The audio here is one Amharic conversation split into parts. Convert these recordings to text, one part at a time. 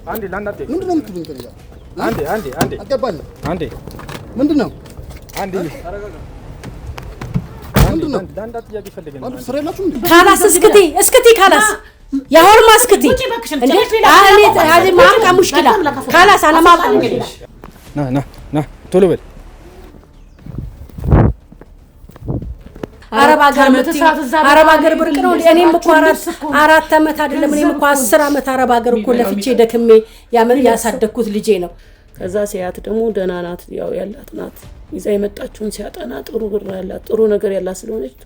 አንዴ ላንዳንዴ ምንድን ነው የምትሉኝ? ከእኔ ጋር አንዴ አንዴ አንዴ አልገባኝም። አንዴ ምንድን ነው አንዴ ምንድን ነው? ለአንድ ጥያቄ ፈልገን ነው። አንዱ ስራ የላችሁም እንዴ? خلاص اسكتي اسكتي خلاص يا هرمة اسكتي. هذه ما ابغى مشكلة خلاص انا ما ابغى. ና ና ና ቶሎ በል። አረብ ሀገር አረብ ሀገር ብርቅ ነው። እኔም እኮ 4 ዓመት አይደለም እኔም እኮ 10 ዓመት አረብ ሀገር እኮ ለፍቼ ደክሜ ያሳደግኩት ልጄ ነው። ከዛ ሲያት ደግሞ ደህና ናት፣ ያው ያላት ናት። ይዛ የመጣችውን ሲያጠና ጥሩ ብር ያላት ጥሩ ነገር ያላት ስለሆነች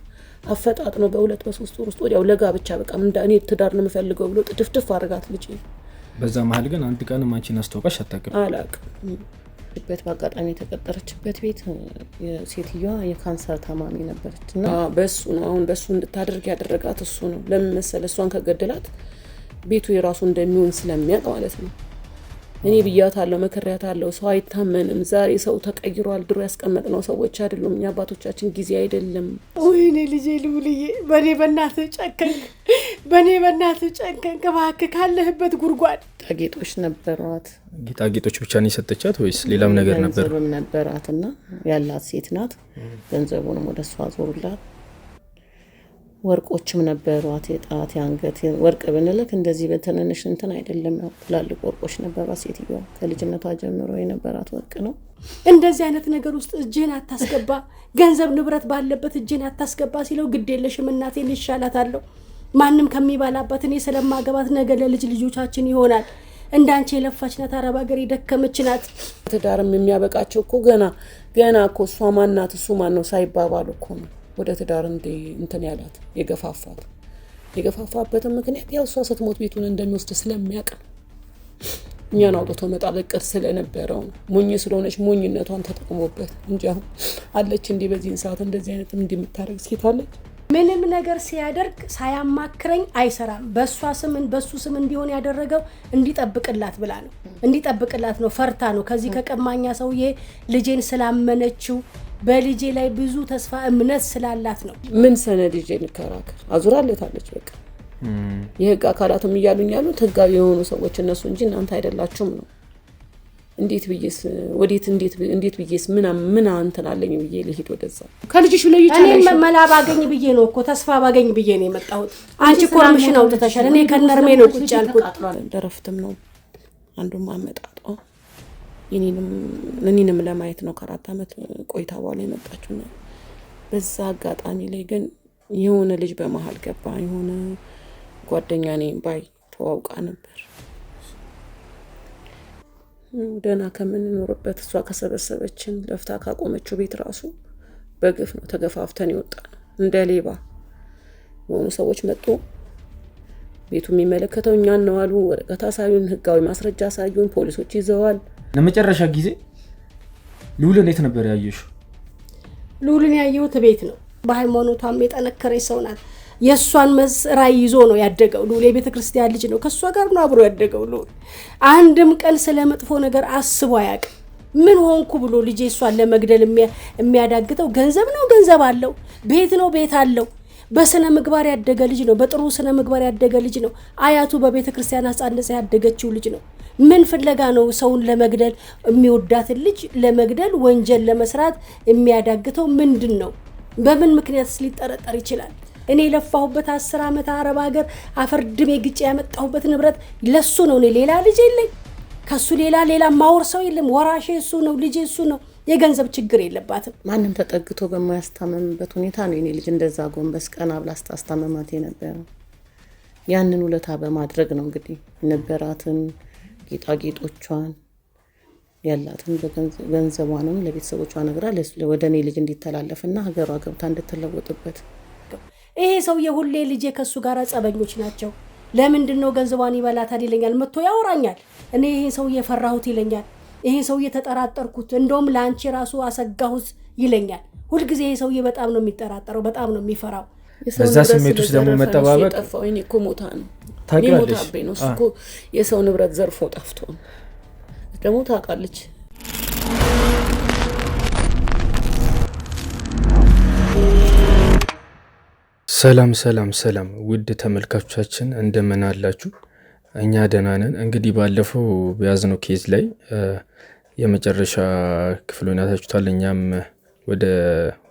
አፈጣጥኖ በ2 በ3 ወር ውስጥ ወዲያው ለጋብቻ በቃ እኔ ትዳር ነው የምፈልገው ብሎ ጥድፍድፍ አድርጋት ልጄ። በዛ መሀል ግን አንድ ቀንም አንቺን አስተዋውቃሽ አታውቅም? አላውቅም። በት በአጋጣሚ የተቀጠረችበት ቤት ሴትዮዋ የካንሰር ታማሚ ነበረች እና በሱ ነው አሁን በሱ እንድታደርግ ያደረጋት እሱ ነው። ለምን መሰለህ? እሷን ከገደላት ቤቱ የራሱ እንደሚሆን ስለሚያውቅ ማለት ነው። እኔ ብያታለሁ፣ መክሬያታለሁ። ሰው አይታመንም። ዛሬ ሰው ተቀይሯል። ድሮ ያስቀመጥነው ሰዎች አይደሉም። እኛ አባቶቻችን ጊዜ አይደለም። ወይኔ ልጄ ልውልዬ፣ በኔ በእናትህ ጨከንክ፣ በኔ በእናትህ ጨከንክ። እባክህ ካለህበት ጉድጓድ። ጌጣጌጦች ነበሯት። ጌጣጌጦች ብቻ ነው የሰጠቻት ወይስ ሌላም ነገር ነበር? ገንዘብም ነበራትና ያላት ሴት ናት። ገንዘቡንም ወደ እሷ አዞሩላት። ወርቆችም ነበሯት፣ የጣት የአንገት ወርቅ ብንልክ እንደዚህ በትንንሽ እንትን አይደለም፣ ያው ትላልቅ ወርቆች ነበሯት። ሴትዮዋ ከልጅነቷ ጀምሮ የነበራት ወርቅ ነው። እንደዚህ አይነት ነገር ውስጥ እጅህን አታስገባ፣ ገንዘብ ንብረት ባለበት እጅህን አታስገባ ሲለው ግድ የለሽም እናቴን ይሻላታለሁ፣ ማንም ከሚበላባት እኔ ስለማገባት ነገ ለልጅ ልጆቻችን ይሆናል። እንዳንቺ የለፋች ናት፣ አረብ ሀገር የደከመች ናት። ትዳርም የሚያበቃቸው እኮ ገና ገና እኮ እሷ ማን ናት እሱ ማን ነው ሳይባባሉ እኮ ነው ወደ ትዳር እንትን ያላት የገፋፋት። የገፋፋበትም ምክንያት ያው እሷ ስትሞት ቤቱን እንደሚወስድ ስለሚያውቅ ነው። እኛን አውጥቶ መጣል እቅድ ስለነበረው ነው። ሞኝ ስለሆነች ሞኝነቷን ተጠቅሞበት እንጂ አሁን አለች እንዲህ በዚህን ሰዓት እንደዚህ አይነት እንዲህ የምታደርግ ሴት አለች። ምንም ነገር ሲያደርግ ሳያማክረኝ አይሰራም። በሷ ስም በሱ ስም እንዲሆን ያደረገው እንዲጠብቅላት ብላ ነው፣ እንዲጠብቅላት ነው፣ ፈርታ ነው። ከዚህ ከቀማኛ ሰውዬ ልጄን ስላመነችው በልጄ ላይ ብዙ ተስፋ እምነት ስላላት ነው። ምን ሰነድ ይዤ ልከራከር? አዙራለታለች። በቃ የህግ አካላትም እያሉኝ ያሉት ህጋዊ የሆኑ ሰዎች እነሱ እንጂ እናንተ አይደላችሁም ነው። እንዴት ብዬስ ወዴት እንዴት እንዴት ብዬስ ምን ምን እንትን አለኝ ብዬ ልሂድ ወደዛ? ከልጅሽ ለይቼ እኔም መላ ባገኝ ብዬ ነው እኮ ተስፋ ባገኝ ብዬ ነው የመጣሁት። አንቺ እኮ እርምሽን አውጥተሻል። እኔ ከነርሜ ነው ቁጭ ያልኩት። ለረፍትም ነው አንዱም አመጣጧ እኔንም ለማየት ነው ከ4 ዓመት ቆይታ በኋላ የመጣችው። በዛ አጋጣሚ ላይ ግን የሆነ ልጅ በመሀል ገባ። የሆነ ጓደኛ ነኝ ባይ ተዋውቃ ነበር። ደህና ከምንኖርበት እሷ ከሰበሰበችን ለፍታ ካቆመችው ቤት ራሱ በግፍ ነው ተገፋፍተን የወጣነው። እንደ ሌባ የሆኑ ሰዎች መጡ። ቤቱ የሚመለከተው እኛን ነው አሉ። ወረቀት አሳዩን፣ ህጋዊ ማስረጃ አሳዩን። ፖሊሶች ይዘዋል። ለመጨረሻ ጊዜ ልዑልን እንዴት ነበር ያየሽው? ልዑልን ያየሁት ቤት ነው። በሃይማኖቷም የጠነከረች ሰው ናት። የእሷን ራዕይ ይዞ ነው ያደገው። ልዑል የቤተ ክርስቲያን ልጅ ነው። ከእሷ ጋር ነው አብሮ ያደገው። ልዑል አንድም ቀን ስለ መጥፎ ነገር አስቦ አያውቅም። ምን ሆንኩ ብሎ ልጄ እሷን ለመግደል የሚያዳግተው ገንዘብ ነው፣ ገንዘብ አለው። ቤት ነው፣ ቤት አለው። በስነ ምግባር ያደገ ልጅ ነው። በጥሩ ስነ ምግባር ያደገ ልጅ ነው። አያቱ በቤተ ክርስቲያን አሳንጻ ያደገችው ልጅ ነው። ምን ፍለጋ ነው ሰውን ለመግደል የሚወዳትን ልጅ ለመግደል ወንጀል ለመስራት የሚያዳግተው ምንድን ነው? በምን ምክንያትስ ሊጠረጠር ይችላል? እኔ የለፋሁበት 10 ዓመት አረብ ሀገር አፈር ድሜ ግጬ ያመጣሁበት ንብረት ለሱ ነው። እኔ ሌላ ልጅ የለኝ፣ ከሱ ሌላ ሌላ ማወርሰው የለም። ወራሼ እሱ ነው፣ ልጄ እሱ ነው። የገንዘብ ችግር የለባትም። ማንም ተጠግቶ በማያስታመምበት ሁኔታ ነው የኔ ልጅ እንደዛ ጎንበስ ቀና ብላ ስታስታመማት የነበረው። ያንን ውለታ በማድረግ ነው እንግዲህ የነበራትን ጌጣጌጦቿን ያላትን ገንዘቧንም ለቤተሰቦቿ ነግራ ወደ እኔ ልጅ እንዲተላለፍና ሀገሯ ገብታ እንድትለወጥበት። ይሄ ሰውዬ ሁሌ ልጄ ከሱ ጋር ጸበኞች ናቸው፣ ለምንድን ነው ገንዘቧን ይበላታል ይለኛል፣ መጥቶ ያወራኛል። እኔ ይሄን ሰውዬ ፈራሁት ይለኛል፣ ይሄን ሰውዬ ተጠራጠርኩት፣ እንደውም ለአንቺ ራሱ አሰጋሁት ይለኛል። ሁልጊዜ ይሄ ሰውዬ በጣም ነው የሚጠራጠረው፣ በጣም ነው የሚፈራው። በዛ ስሜት ውስጥ ደግሞ መጠባበቅ ጠፋው። እኔ እኮ ሞታ ነው ታውቂዋለሽ፣ ሞታብኝ ነው። እሱ እኮ የሰው ንብረት ዘርፎ ጠፍቶ ነው ደግሞ ታውቃለች። ሰላም ሰላም ሰላም ውድ ተመልካቾቻችን እንደምን አላችሁ? እኛ ደህና ነን። እንግዲህ ባለፈው በያዝነው case ላይ የመጨረሻ ክፍሉን አይታችሁታል። እኛም ወደ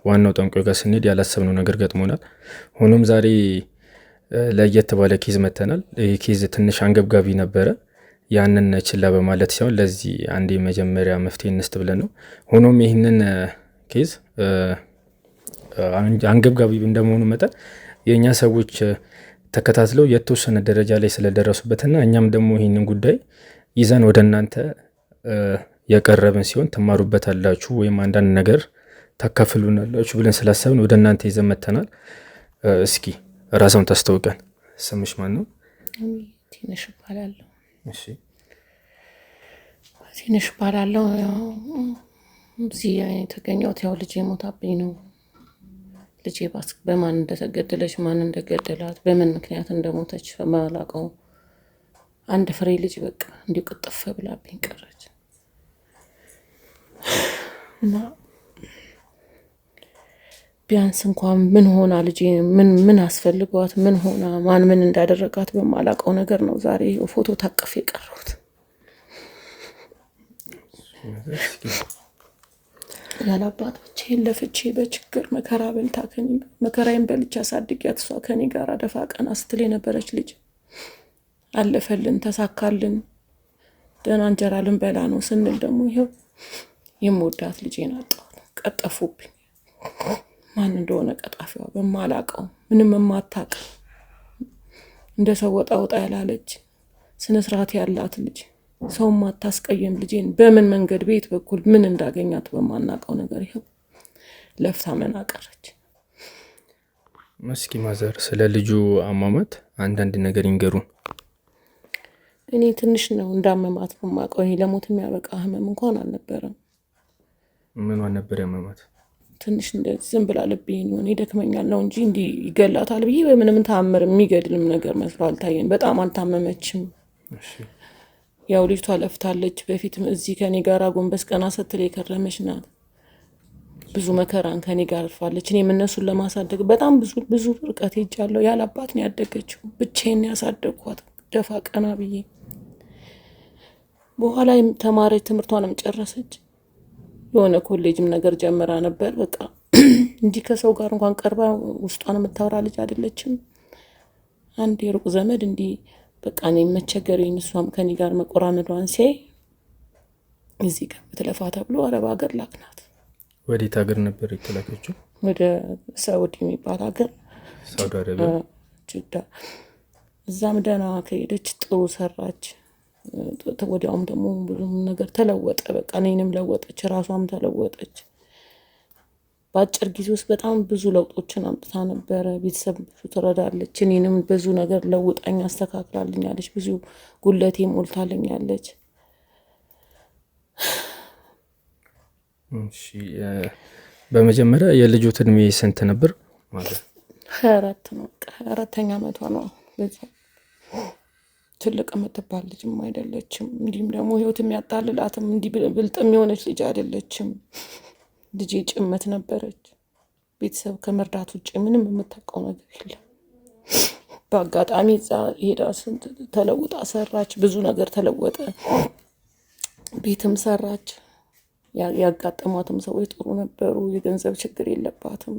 ዋናው ጠንቋይ ጋር ስንሄድ ያላሰብነው ነገር ገጥሞናል። ሆኖም ዛሬ ለየት ባለ case መተናል። ይህ case ትንሽ አንገብጋቢ ነበረ። ያንን ችላ በማለት ሳይሆን ለዚህ አንድ የመጀመሪያ መፍትሄ እንስጥ ብለን ነው። ሆኖም ይህንን case አንገብጋቢ እንደመሆኑ መጠን የእኛ ሰዎች ተከታትለው የተወሰነ ደረጃ ላይ ስለደረሱበትና እኛም ደግሞ ይህንን ጉዳይ ይዘን ወደ እናንተ የቀረብን ሲሆን ትማሩበታላችሁ ወይም አንዳንድ ነገር ታካፍሉናላችሁ ብለን ስላሰብን ወደ እናንተ ይዘን መተናል። እስኪ ራስዎን ታስተዋውቀን። ስምሽ ማን ነው? ትንሽ እባላለሁ። እሺ፣ ትንሽ እባላለሁ። ያው እዚህ የተገኘሁት ያው ልጄ ሞታብኝ ነው። ልጄ በማን እንደተገደለች፣ ማን እንደገደላት፣ በምን ምክንያት እንደሞተች በማላውቀው አንድ ፍሬ ልጅ በቃ እንዲሁ ቅጥፍ ብላብኝ ቀረች እና ቢያንስ እንኳን ምን ሆና ልጄ ምን አስፈልጓት ምን ሆና ማን ምን እንዳደረጋት በማላውቀው ነገር ነው ዛሬ ፎቶ ታቅፌ የቀረሁት። ያለ አባት ብቻዬን ለፍቼ በችግር መከራ በልታ መከራዬን በልቼ አሳድጊያት እሷ ከኔ ጋር ደፋ ቀና ስትል የነበረች ልጅ አለፈልን፣ ተሳካልን፣ ደህና እንጀራ ልንበላ ነው ስንል ደግሞ ይኸው የምወዳት ልጄን አጣኋት። ቀጠፉብኝ። ማን እንደሆነ ቀጣፊዋ በማላውቀው ምንም የማታውቅ እንደ ሰው ወጣ ወጣ ያላለች ስነ ስርዓት ያላት ልጅ፣ ሰው ማታስቀየም ልጄን በምን መንገድ ቤት በኩል ምን እንዳገኛት በማናውቀው ነገር ይኸው ለፍታ መና ቀረች። እስኪ ማዘር ስለ ልጁ አሟሟት አንዳንድ ነገር ይንገሩን። እኔ ትንሽ ነው እንዳመማት ነው የማውቀው። እኔ ለሞት የሚያበቃ ህመም እንኳን አልነበረም። ምኗን ነበር ያመማት? ትንሽ እንደዚህ ዝም ብላ ልቤን የሆነ ይደክመኛል ነው እንጂ እንዲህ ይገላታል ብዬ በምንም ተአምር የሚገድልም ነገር መስሎ አልታየን። በጣም አልታመመችም። እሺ፣ ያው ልጅቷ ለፍታለች። በፊትም እዚህ ከኔ ጋር ጎንበስ ቀና ስትል የከረመች ናት። ብዙ መከራን ከኔ ጋር አልፋለች። እኔም እነሱን ለማሳደግ በጣም ብዙ ብዙ ርቀት ሄጃለሁ። ያለ አባት ነው ያደገችው። ብቻዬን ነው ያሳደግኳት ደፋ ቀና ብዬ። በኋላ ተማረች፣ ትምህርቷንም ጨረሰች። የሆነ ኮሌጅም ነገር ጀምራ ነበር። በቃ እንዲህ ከሰው ጋር እንኳን ቀርባ ውስጧን የምታወራ ልጅ አይደለችም። አንድ የሩቅ ዘመድ እንዲህ በቃ እኔ መቸገሬን እሷም ከኔ ጋር መቆራመዷን ሲያይ እዚህ ጋር ብትለፋ ተብሎ አረብ ሀገር ላክናት። ወዴት ሀገር ነበር የተላከችው? ወደ ሳውዲ የሚባል ሀገር፣ ሳውዲ አረቢያ። ጅዳ። እዛም ደህና ከሄደች ጥሩ ሰራች። ወዲያውም ደግሞ ብዙም ነገር ተለወጠ። በቃ እኔንም ለወጠች፣ ራሷም ተለወጠች። በአጭር ጊዜ ውስጥ በጣም ብዙ ለውጦችን አምጥታ ነበረ። ቤተሰብ ብዙ ትረዳለች። እኔንም ብዙ ነገር ለውጣኝ አስተካክላልኛለች። ብዙ ጉለቴ ሞልታልኛለች። እሺ፣ በመጀመሪያ የልጆት እድሜ ስንት ነበር ማለት? 24 ነው። በቃ 24ኛ ዓመቷ ነው አሁን። በዛ ትልቅ የምትባል ልጅም አይደለችም። እንዲህም ደግሞ ህይወት የሚያጣልላትም እንዲህ ብልጥም የሆነች ልጅ አይደለችም። ልጄ ጭመት ነበረች። ቤተሰብ ከመርዳት ውጭ ምንም የምታውቀው ነገር የለም። በአጋጣሚ እዛ ሄዳ ስንት ተለውጣ ሰራች። ብዙ ነገር ተለወጠ። ቤትም ሰራች። ያጋጠሟትም ሰዎች ጥሩ ነበሩ። የገንዘብ ችግር የለባትም።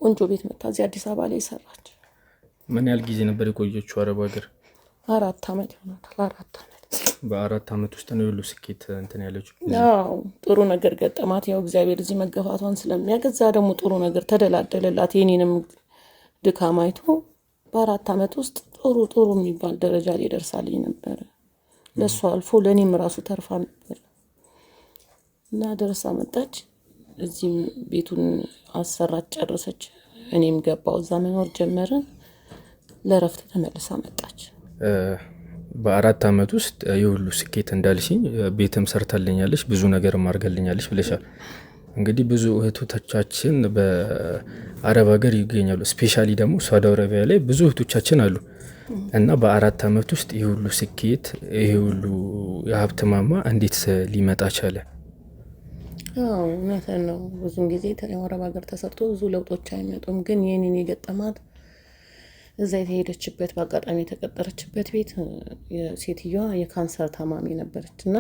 ቆንጆ ቤት መታ እዚህ አዲስ አበባ ላይ ሰራች። ምን ያህል ጊዜ ነበር የቆየችው አረብ ሀገር? 4 ዓመት ይሆናታል። 4 ዓመት። በ4 ዓመት ውስጥ ነው የሁሉ ስኬት እንትን ያለችው። አዎ፣ ጥሩ ነገር ገጠማት። ያው እግዚአብሔር እዚህ መገፋቷን ስለሚያውቅ እዛ ደግሞ ጥሩ ነገር ተደላደለላት። የኔንም ድካም አይቶ በ4 ዓመት ውስጥ ጥሩ ጥሩ የሚባል ደረጃ ላይ ደርሳልኝ ነበረ። ለእሱ አልፎ ለእኔም ራሱ ተርፋ ነበር እና ደርሳ መጣች። እዚህም ቤቱን አሰራች፣ ጨረሰች። እኔም ገባው እዛ መኖር ጀመርን። ለእረፍት ተመልሳ መጣች። በ4 ዓመት ውስጥ የሁሉ ስኬት እንዳልሽኝ ቤትም ሰርታልኛለች፣ ብዙ ነገርም አድርጋልኛለች ብለሻል። እንግዲህ ብዙ እህቶቻችን በአረብ ሀገር ይገኛሉ። specially ደግሞ ሳውዲ አረቢያ ላይ ብዙ እህቶቻችን አሉ እና በ4 ዓመት ውስጥ ይህ ሁሉ ስኬት፣ ይህ ሁሉ የሀብት ማማ እንዴት ሊመጣ ቻለ? አዎ እውነትህን ነው። ብዙን ጊዜ አረብ ሀገር ተሰርቶ ብዙ ለውጦች አይመጡም። ግን የኔን የገጠማት እዛ የተሄደችበት በአጋጣሚ የተቀጠረችበት ቤት ሴትዮዋ የካንሰር ታማሚ ነበረች እና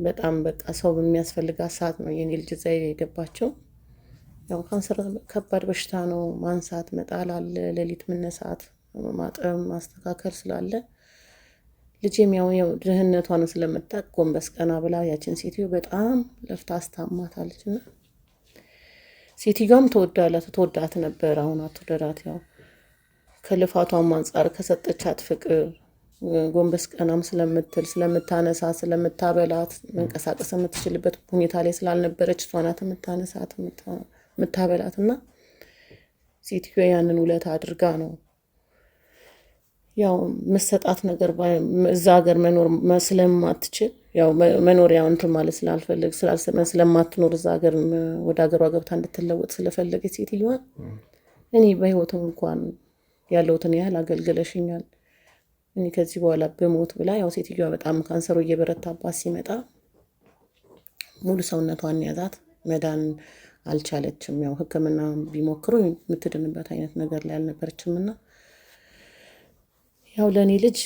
በጣም በቃ ሰው በሚያስፈልጋት ሰዓት ነው የኔ ልጅ እዛ የገባቸው። ያው ካንሰር ከባድ በሽታ ነው። ማንሳት መጣል አለ፣ ሌሊት መነሳት፣ ማጠብ፣ ማስተካከል ስላለ ልጄም ያው ድህነቷን ስለምታውቅ ጎንበስ ቀና ብላ ያችን ሴትዮ በጣም ለፍታ አስታማታለች እና ሴትዮዋም ተወዳት ነበር። አሁን አትወደዳት። ያው ከልፋቷም አንጻር ከሰጠቻት ፍቅር ጎንበስ ቀናም ስለምትል ስለምታነሳት፣ ስለምታበላት መንቀሳቀስ የምትችልበት ሁኔታ ላይ ስላልነበረች እሷ ናት የምታነሳት የምታበላት እና ሴትዮ ያንን ውለታ አድርጋ ነው ያው መሰጣት ነገር እዛ ሀገር መኖር ስለማትችል ያው መኖሪያ እንትን ማለት ስላልፈለግ ስለማትኖር እዛ ሀገር ወደ ሀገሯ ገብታ እንድትለወጥ ስለፈለገች ሴትዮዋን እኔ በህይወቱ እንኳን ያለሁትን ያህል አገልግለሽኛል፣ እኔ ከዚህ በኋላ ብሞት ብላ ያው ሴትዮዋ በጣም ካንሰሩ እየበረታባት ሲመጣ ሙሉ ሰውነቷን ያዛት፣ መዳን አልቻለችም። ያው ሕክምና ቢሞክሩ የምትድንበት አይነት ነገር ላይ አልነበረችም እና ያው ለእኔ ልጅ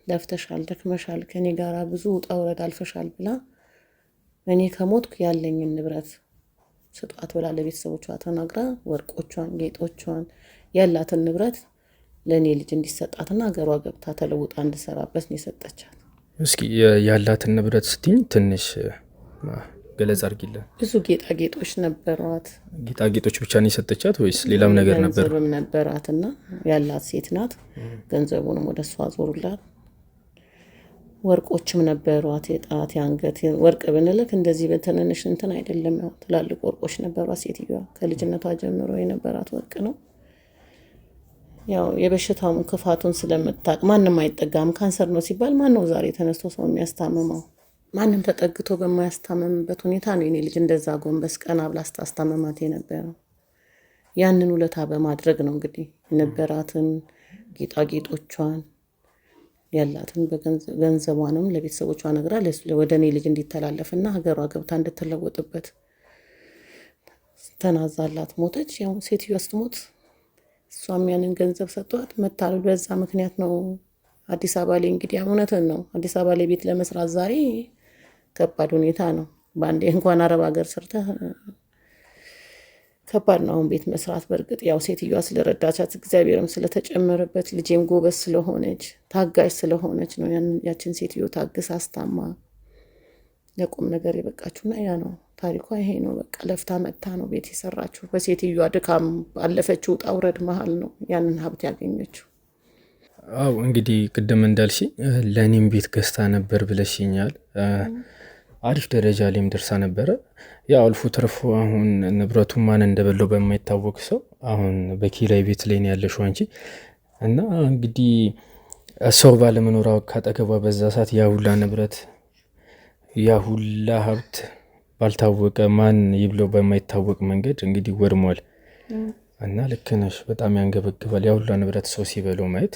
ለፍተሻል፣ ደክመሻል፣ ከእኔ ጋር ብዙ ውጣ ውረድ አልፈሻል ብላ እኔ ከሞትኩ ያለኝን ንብረት ስጧት ብላ ለቤተሰቦቿ ተናግራ ወርቆቿን፣ ጌጦቿን፣ ያላትን ንብረት ለእኔ ልጅ እንዲሰጣትና ሀገሯ ገብታ ተለውጣ እንድሰራበት ነው የሰጠቻት። እስኪ ያላትን ንብረት ስትኝ ትንሽ ገለጻ አድርጊልን። ብዙ ጌጣጌጦች ነበሯት። ጌጣጌጦች ብቻ ነው የሰጠቻት ወይስ ሌላም ነገር ነበር? ገንዘብም ነበራትና ያላት ሴት ናት። ገንዘቡንም ወደ እሷ አዞሩላት። ወርቆችም ነበሯት፣ የጣት የአንገት ወርቅ ብንልክ እንደዚህ በትንንሽ እንትን አይደለም። ያው ትላልቅ ወርቆች ነበሯት ሴትዮዋ ከልጅነቷ ጀምሮ የነበራት ወርቅ ነው። ያው የበሽታውን ክፋቱን ስለምታውቅ ማንም አይጠጋም። ካንሰር ነው ሲባል ማን ነው ዛሬ ተነስቶ ሰው የሚያስታምመው? ማንም ተጠግቶ በማያስታምምበት ሁኔታ ነው የኔ ልጅ እንደዛ ጎንበስ ቀና ብላ ስታስታምማት የነበረው። ያንን ውለታ በማድረግ ነው እንግዲህ የነበራትን ጌጣጌጦቿን ያላትን ገንዘቧንም ለቤተሰቦቿ ነግራ ወደ እኔ ልጅ እንዲተላለፍና ሀገሯ ገብታ እንድትለወጥበት ተናዛላት ሞተች። ያው ሴትዮዋ ስትሞት እሷም ያንን ገንዘብ ሰጥቷት መታል። በዛ ምክንያት ነው አዲስ አበባ ላይ እንግዲህ እውነትን ነው አዲስ አበባ ላይ ቤት ለመስራት ዛሬ ከባድ ሁኔታ ነው። በአንዴ እንኳን አረብ ሀገር ሰርተህ ከባድ ነው አሁን ቤት መስራት። በእርግጥ ያው ሴትዮዋ ስለረዳቻት እግዚአብሔርም ስለተጨመረበት ልጄም ጎበዝ ስለሆነች ታጋሽ ስለሆነች ነው ያችን ሴትዮ ታግስ አስታማ ለቁም ነገር የበቃችሁና ያ ነው ታሪኳ፣ ይሄ ነው በቃ። ለፍታ መጥታ ነው ቤት የሰራችሁ። በሴትዮዋ ድካም ባለፈችው ውጣ ውረድ መሀል ነው ያንን ሀብት ያገኘችው። አው እንግዲህ ቅድም እንዳልሽ ለእኔም ቤት ገዝታ ነበር ብለሽኛል። አሪፍ ደረጃ ላይም ደርሳ ነበረ። ያው አልፎ ተርፎ አሁን ንብረቱ ማን እንደበላው በማይታወቅ ሰው አሁን በኪራይ ቤት ላይ ነው ያለሽው አንቺ። እና እንግዲህ ሰው ባለመኖሯ ካጠገቧ በዛ ሰዓት ያ ሁላ ንብረት ያ ሁላ ሀብት ባልታወቀ ማን ይብለው በማይታወቅ መንገድ እንግዲህ ወድሟል። እና ልክ ነሽ፣ በጣም ያንገበግባል ያ ሁላ ንብረት ሰው ሲበለው ማየት።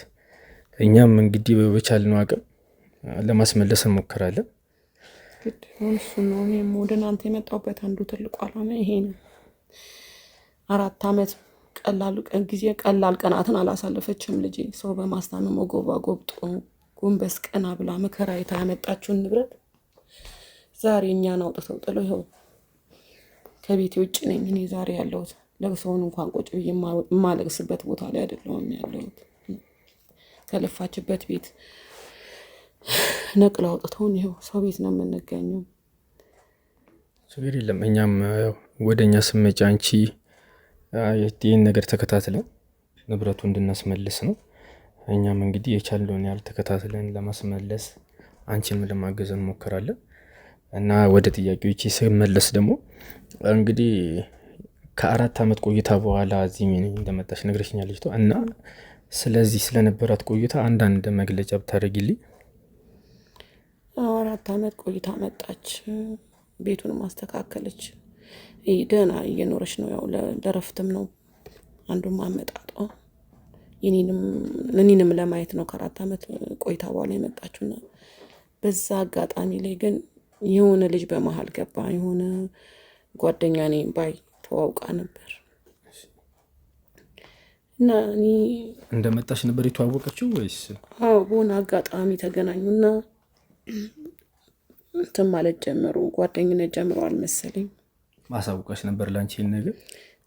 እኛም እንግዲህ በቻልነው አቅም ለማስመለስ እንሞክራለን። ግድ እሱ ነው። እኔም ወደ እናንተ የመጣሁበት አንዱ ትልቁ ዓላማ ይሄ ነው። 4 ዓመት ቀላል ጊዜ ቀላል ቀናትን አላሳለፈችም ልጄ። ሰው በማስታመም ወገቧ ጎብጦ ጎንበስ ቀና ብላ መከራ አይታ ያመጣችውን ንብረት ዛሬ እኛን አውጥተው ጥለው ይኸው ከቤቴ ውጭ ነኝ እኔ ዛሬ ያለሁት። ለቅሶውን እንኳን ቁጭ ብዬ የማለቅስበት ቦታ ላይ አይደለሁም ያለሁት። ከለፋችበት ቤት ነቅለው አውጥተውን ይኸው ሰው ቤት ነው የምንገኘው። ችግር የለም። እኛም ወደ እኛ ስትመጪ አንቺ ይህን ነገር ተከታትለን ንብረቱ እንድናስመልስ ነው። እኛም እንግዲህ የቻልነውን ያህል ተከታትለን ለማስመለስ አንቺንም ለማገዝ እንሞክራለን። እና ወደ ጥያቄዎቼ ስመለስ ደግሞ እንግዲህ ከ4 ዓመት ቆይታ በኋላ እዚህ እንደመጣች ነግረሽኛል ልጅቷ። እና ስለዚህ ስለነበራት ቆይታ አንዳንድ መግለጫ ብታደርጊልኝ። 4 ዓመት ቆይታ መጣች፣ ቤቱንም አስተካከለች፣ ደህና እየኖረች ነው። ያው ለእረፍትም ነው አንዱም አመጣጧ እኔንም ለማየት ነው ከ4 ዓመት ቆይታ በኋላ የመጣችውና በዛ አጋጣሚ ላይ ግን የሆነ ልጅ በመሀል ገባ። የሆነ ጓደኛ ነኝ ባይ ተዋውቃ ነበር። እና እኔ እንደመጣሽ ነበር የተዋወቀችው ወይስ? አዎ በሆነ አጋጣሚ ተገናኙና እንትን ማለት ጀመሩ። ጓደኝነት ጀምረዋል መሰለኝ። ማሳወቃሽ ነበር ለአንቺ ይሄን ነገር?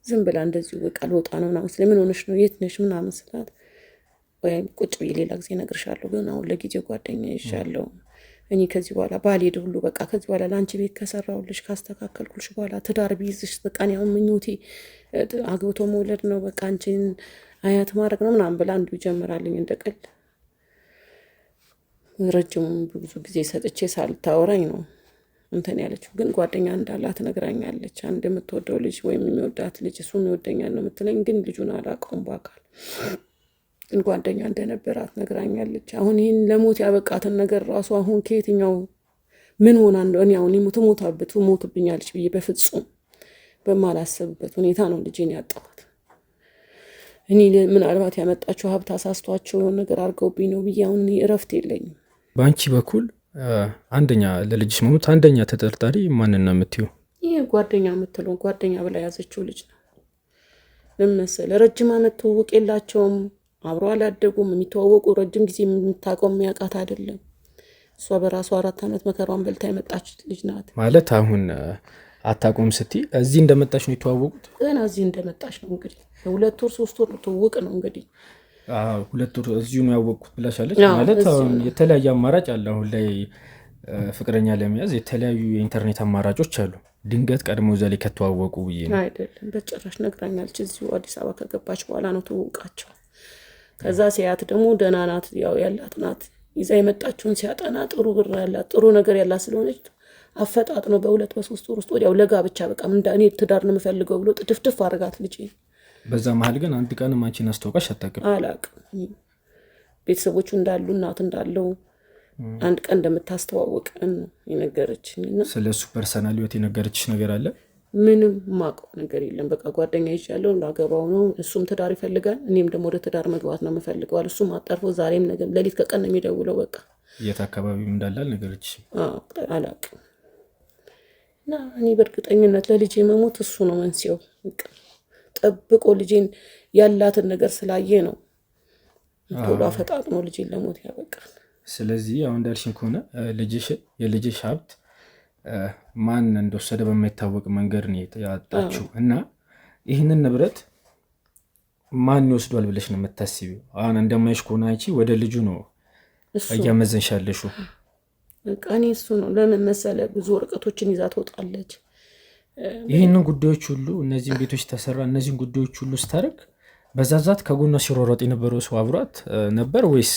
ዝም ብላ እንደዚሁ በቃ ልወጣ ነው ምናምን ስለ ምን ሆነሽ ነው የት ነሽ ምናምን ስላት፣ ወይም ቁጭ ብዬ ሌላ ጊዜ እነግርሻለሁ፣ ግን አሁን ለጊዜው ጓደኛ ይዣለሁ። እኔ ከዚህ በኋላ ባልሄድ ሁሉ በቃ ከዚህ በኋላ ለአንቺ ቤት ከሰራሁልሽ ካስተካከልኩልሽ በኋላ ትዳር ቢይዝሽ በቃ እኔ አሁን ምኞቴ አግብቶ መውለድ ነው፣ በቃ አንቺን አያት ማድረግ ነው ምናምን ብላ አንዱ ይጀምራልኝ እንደ ቀልድ። ረጅሙ ብዙ ጊዜ ሰጥቼ ሳልታወራኝ ነው እንትን ያለችው። ግን ጓደኛ እንዳላት ነግራኛለች። አንድ የምትወደው ልጅ ወይም የሚወዳት ልጅ እሱም ይወደኛል ነው የምትለኝ፣ ግን ልጁን አላውቀውም በአካል ግን ጓደኛ እንደነበራት ነግራኛለች። አሁን ይህን ለሞት ያበቃትን ነገር ራሱ አሁን ከየትኛው ምን ሆና እንደሆነ እኔ አሁን ትሞታበት ትሞትብኛለች ብዬ በፍጹም በማላሰብበት ሁኔታ ነው ልጄን ያጣኋት። እኔ ምናልባት ያመጣቸው ሀብት አሳስቷቸው የሆነ ነገር አድርገውብኝ ነው ብዬ አሁን እኔ እረፍት የለኝም። በአንቺ በኩል አንደኛ ለልጅሽ መሞት አንደኛ ተጠርጣሪ ማንን ነው የምትይው? ይህ ጓደኛ የምትለው ጓደኛ ብላ ያዘችው ልጅ ነው። ምን መሰለህ ረጅም ዓመት ትውውቅ የላቸውም፣ አብሮ አላደጉም። የሚተዋወቁ ረጅም ጊዜ የምታውቀው የሚያውቃት አይደለም። እሷ በራሷ 4 ዓመት መከራዋን በልታ የመጣች ልጅ ናት። ማለት አሁን አታውቀውም ስትይ እዚህ እንደመጣች ነው የተዋወቁት? ገና እዚህ እንደመጣች ነው እንግዲህ 2 ወር 3 ወር ትውውቅ ነው እንግዲህ። አዎ 2 ወር እዚሁ ነው ያወቅኩት ብላሻለች። አዎ፣ ማለት እዚሁ አሁን ነው። የተለያየ አማራጭ አለ። አሁን ላይ ፍቅረኛ ለመያዝ የተለያዩ የኢንተርኔት አማራጮች አሉ። ድንገት ቀድሞ እዛ ላይ ከተዋወቁ ብዬ ነው። አይደለም በጭራሽ ነግራኛለች። እዚሁ አዲስ አበባ ከገባች በኋላ ነው ትውውቃቸው። ከዛ ሲያት ደግሞ ደህና ናት፣ ያው ያላት ናት። ይዛ የመጣችውን ሲያጠና ጥሩ ብር ያላት ጥሩ ነገር ያላት ስለሆነች አፈጣጥኖ በ2 በ3 ወር ውስጥ ወዲያው ለጋብቻ በቃ እኔ ትዳር ነው የምፈልገው ብሎ ጥድፍድፍ አድርጋት ልጄ። በዛ መሀል ግን አንድ ቀንም አንቺን አስተዋውቃሽ አታውቅም? አላውቅም። ቤተሰቦቹ እንዳሉ እናት እንዳለው አንድ ቀን እንደምታስተዋውቀን ነው የነገረችኝ። እና ስለ እሱ personal ህይወት የነገረችሽ ነገር አለ? ምንም የማውቀው ነገር የለም። በቃ ጓደኛ ይዣለሁ ላገባው ነው፣ እሱም ትዳር ይፈልጋል፣ እኔም ደግሞ ወደ ትዳር መግባት ነው የምፈልገው አለ። እሱም አጣርፎ ዛሬም ነገም ሌሊት ከቀን ነው የሚደውለው። በቃ የት አካባቢም እንዳለ አልነገረችሽም? አዎ አላውቅም። እና እኔ በእርግጠኝነት ለልጄ መሞት እሱ ነው መንስኤው። በቃ ጠብቆ ልጄን ያላትን ነገር ስላየ ነው ቶሎ አፈጣጥኖ ልጄን ለሞት ያበቃል። ስለዚህ አሁን እንዳልሽኝ ከሆነ የልጅሽ ሀብት ማን እንደወሰደ በማይታወቅ መንገድ ነው ያጣችው። እና ይህንን ንብረት ማን ይወስዷል ብለሽ ነው የምታስቢው? አሁን እንደማይሽ ከሆነ አንቺ ወደ ልጁ ነው እሱ እያመዘንሽ ያለሽው። በቃ እኔ እሱ ነው። ለምን መሰለህ ብዙ ወረቀቶችን ይዛ ትወጣለች። ይህንን ጉዳዮች ሁሉ እነዚህን ቤቶች ተሰራ እነዚህን ጉዳዮች ሁሉ ስታደርግ በዛ ዛት ከጎኗ ሲሯሯጥ የነበረው ሰው አብሯት ነበር ወይስ?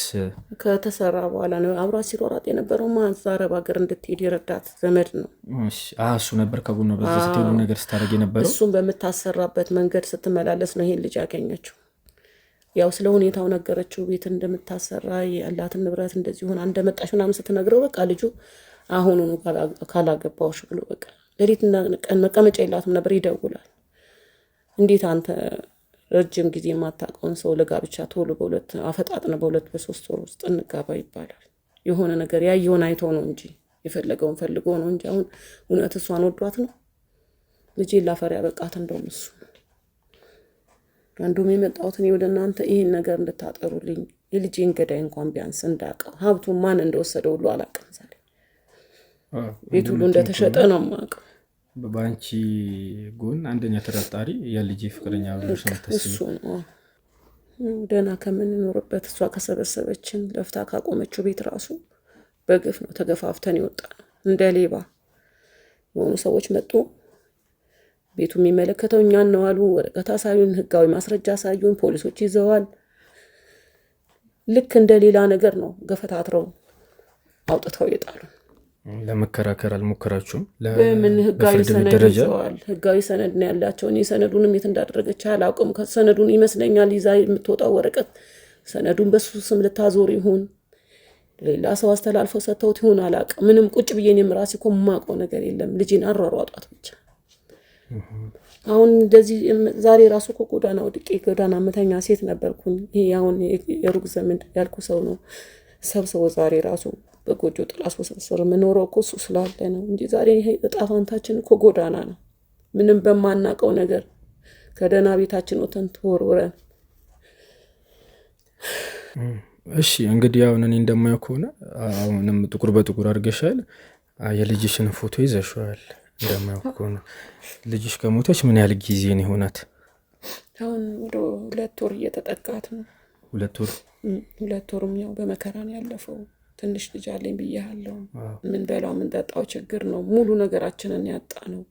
ከተሰራ በኋላ ነው አብሯት ሲሯሯጥ የነበረው። እዛ አረብ ሀገር እንድትሄድ የረዳት ዘመድ ነው። እሺ፣ እሱ ነበር ከጎኗ በዛ ስትሄድ ሁሉ ነገር ስታደርግ የነበረው። እሱን በምታሰራበት መንገድ ስትመላለስ ነው ይሄን ልጅ ያገኘችው። ያው ስለ ሁኔታው ነገረችው፣ ቤት እንደምታሰራ ያላትን ንብረት እንደዚህ ሆና እንደመጣች ምናምን ስትነግረው በቃ ልጁ አሁኑኑ ካላገባሁሽ ብሎ በቃ ሌሊትና ቀን መቀመጫ የላትም ነበር፣ ይደውላል። እንዴት አንተ ረጅም ጊዜ የማታውቀውን ሰው ለጋብቻ ቶሎ በሁለት አፈጣጥነ በ2 በ3 ወር ውስጥ እንጋባ ይባላል። የሆነ ነገር ያየውን አይቶ ነው እንጂ የፈለገውን ፈልጎ ነው እንጂ አሁን እውነት እሷን ወዷት ነው? ልጄን ላፈር ያበቃት እንደውም እሱ ነው። አንዱም የመጣሁት እኔ ወደ እናንተ ይሄን ነገር እንድታጠሩልኝ የልጄን ገዳይ እንኳን ቢያንስ እንዳውቀው ሀብቱን ማን እንደወሰደው ሁሉ አላውቅም። ዛሬ ቤት ሁሉ እንደተሸጠ ነው የማውቀው። በአንቺ ጎን አንደኛ ተጠርጣሪ የልጄ ፍቅረኛ ብለሽ ነው የምታስቢው? እሱ ነው። ደህና ከምንኖርበት እሷ ከሰበሰበችን ለፍታ ካቆመችው ቤት ራሱ በግፍ ነው ተገፋፍተን የወጣነው። እንደ ሌባ የሆኑ ሰዎች መጡ። ቤቱ የሚመለከተው እኛን ነው አሉ። ወረቀት አሳዩን፣ ህጋዊ ማስረጃ አሳዩን፣ ፖሊሶች ይዘዋል። ልክ እንደ ሌላ ነገር ነው ገፈታትረው አውጥተው የጣሉ። ለመከራከር አልሞከራችሁም? በምን ህጋዊ በፍርድ ቤት ሰነድ ደረጃ? ይዘዋል። ህጋዊ ሰነድ ነው ያላቸው። እኔ ሰነዱንም የት እንዳደረገች አላውቅም። ከሰነዱን ይመስለኛል ይዛ የምትወጣው ወረቀት ሰነዱን በሱ ስም ልታዞር ይሁን ሌላ ሰው አስተላልፈው ሰጥተውት ይሁን አላውቅም። ምንም ቁጭ ብዬ እኔም ራሴ እኮ የማውቀው ነገር የለም። ልጄን አሯሯጧት ብቻ። አሁን እንደዚህ ዛሬ ራሱ እኮ ጎዳና ወድቄ ጎዳና መተኛ ሴት ነበርኩኝ። ይሄ አሁን የሩቅ ዘመድ ያልኩ ሰው ነው ሰብስቦ ዛሬ ራሱ በጎጆ ጥላ ስር የምኖረው እኮ እሱ ስላለ ነው እንጂ ዛሬ ይሄ እጣ ፋንታችን እኮ ጎዳና ነው። ምንም በማናውቀው ነገር ከደህና ቤታችን ወተን ተወርውረን እሺ እንግዲህ አሁን እኔ እንደማየው ከሆነ አሁንም ጥቁር በጥቁር አድርገሻል። የልጅሽን ፎቶ ይዘሽዋል። እንደማየው ከሆነ ልጅሽ ከሞተች ምን ያህል ጊዜ ነው የሆናት? አሁን ወደ 2 ወር እየተጠጋት ነው። 2 ወር። 2 ወሩም ያው በመከራ ነው ያለፈው። ትንሽ ልጅ አለኝ ብያለሁ። ምን በላው ምን ጠጣው ችግር ነው። ሙሉ ነገራችንን ያጣ ነው።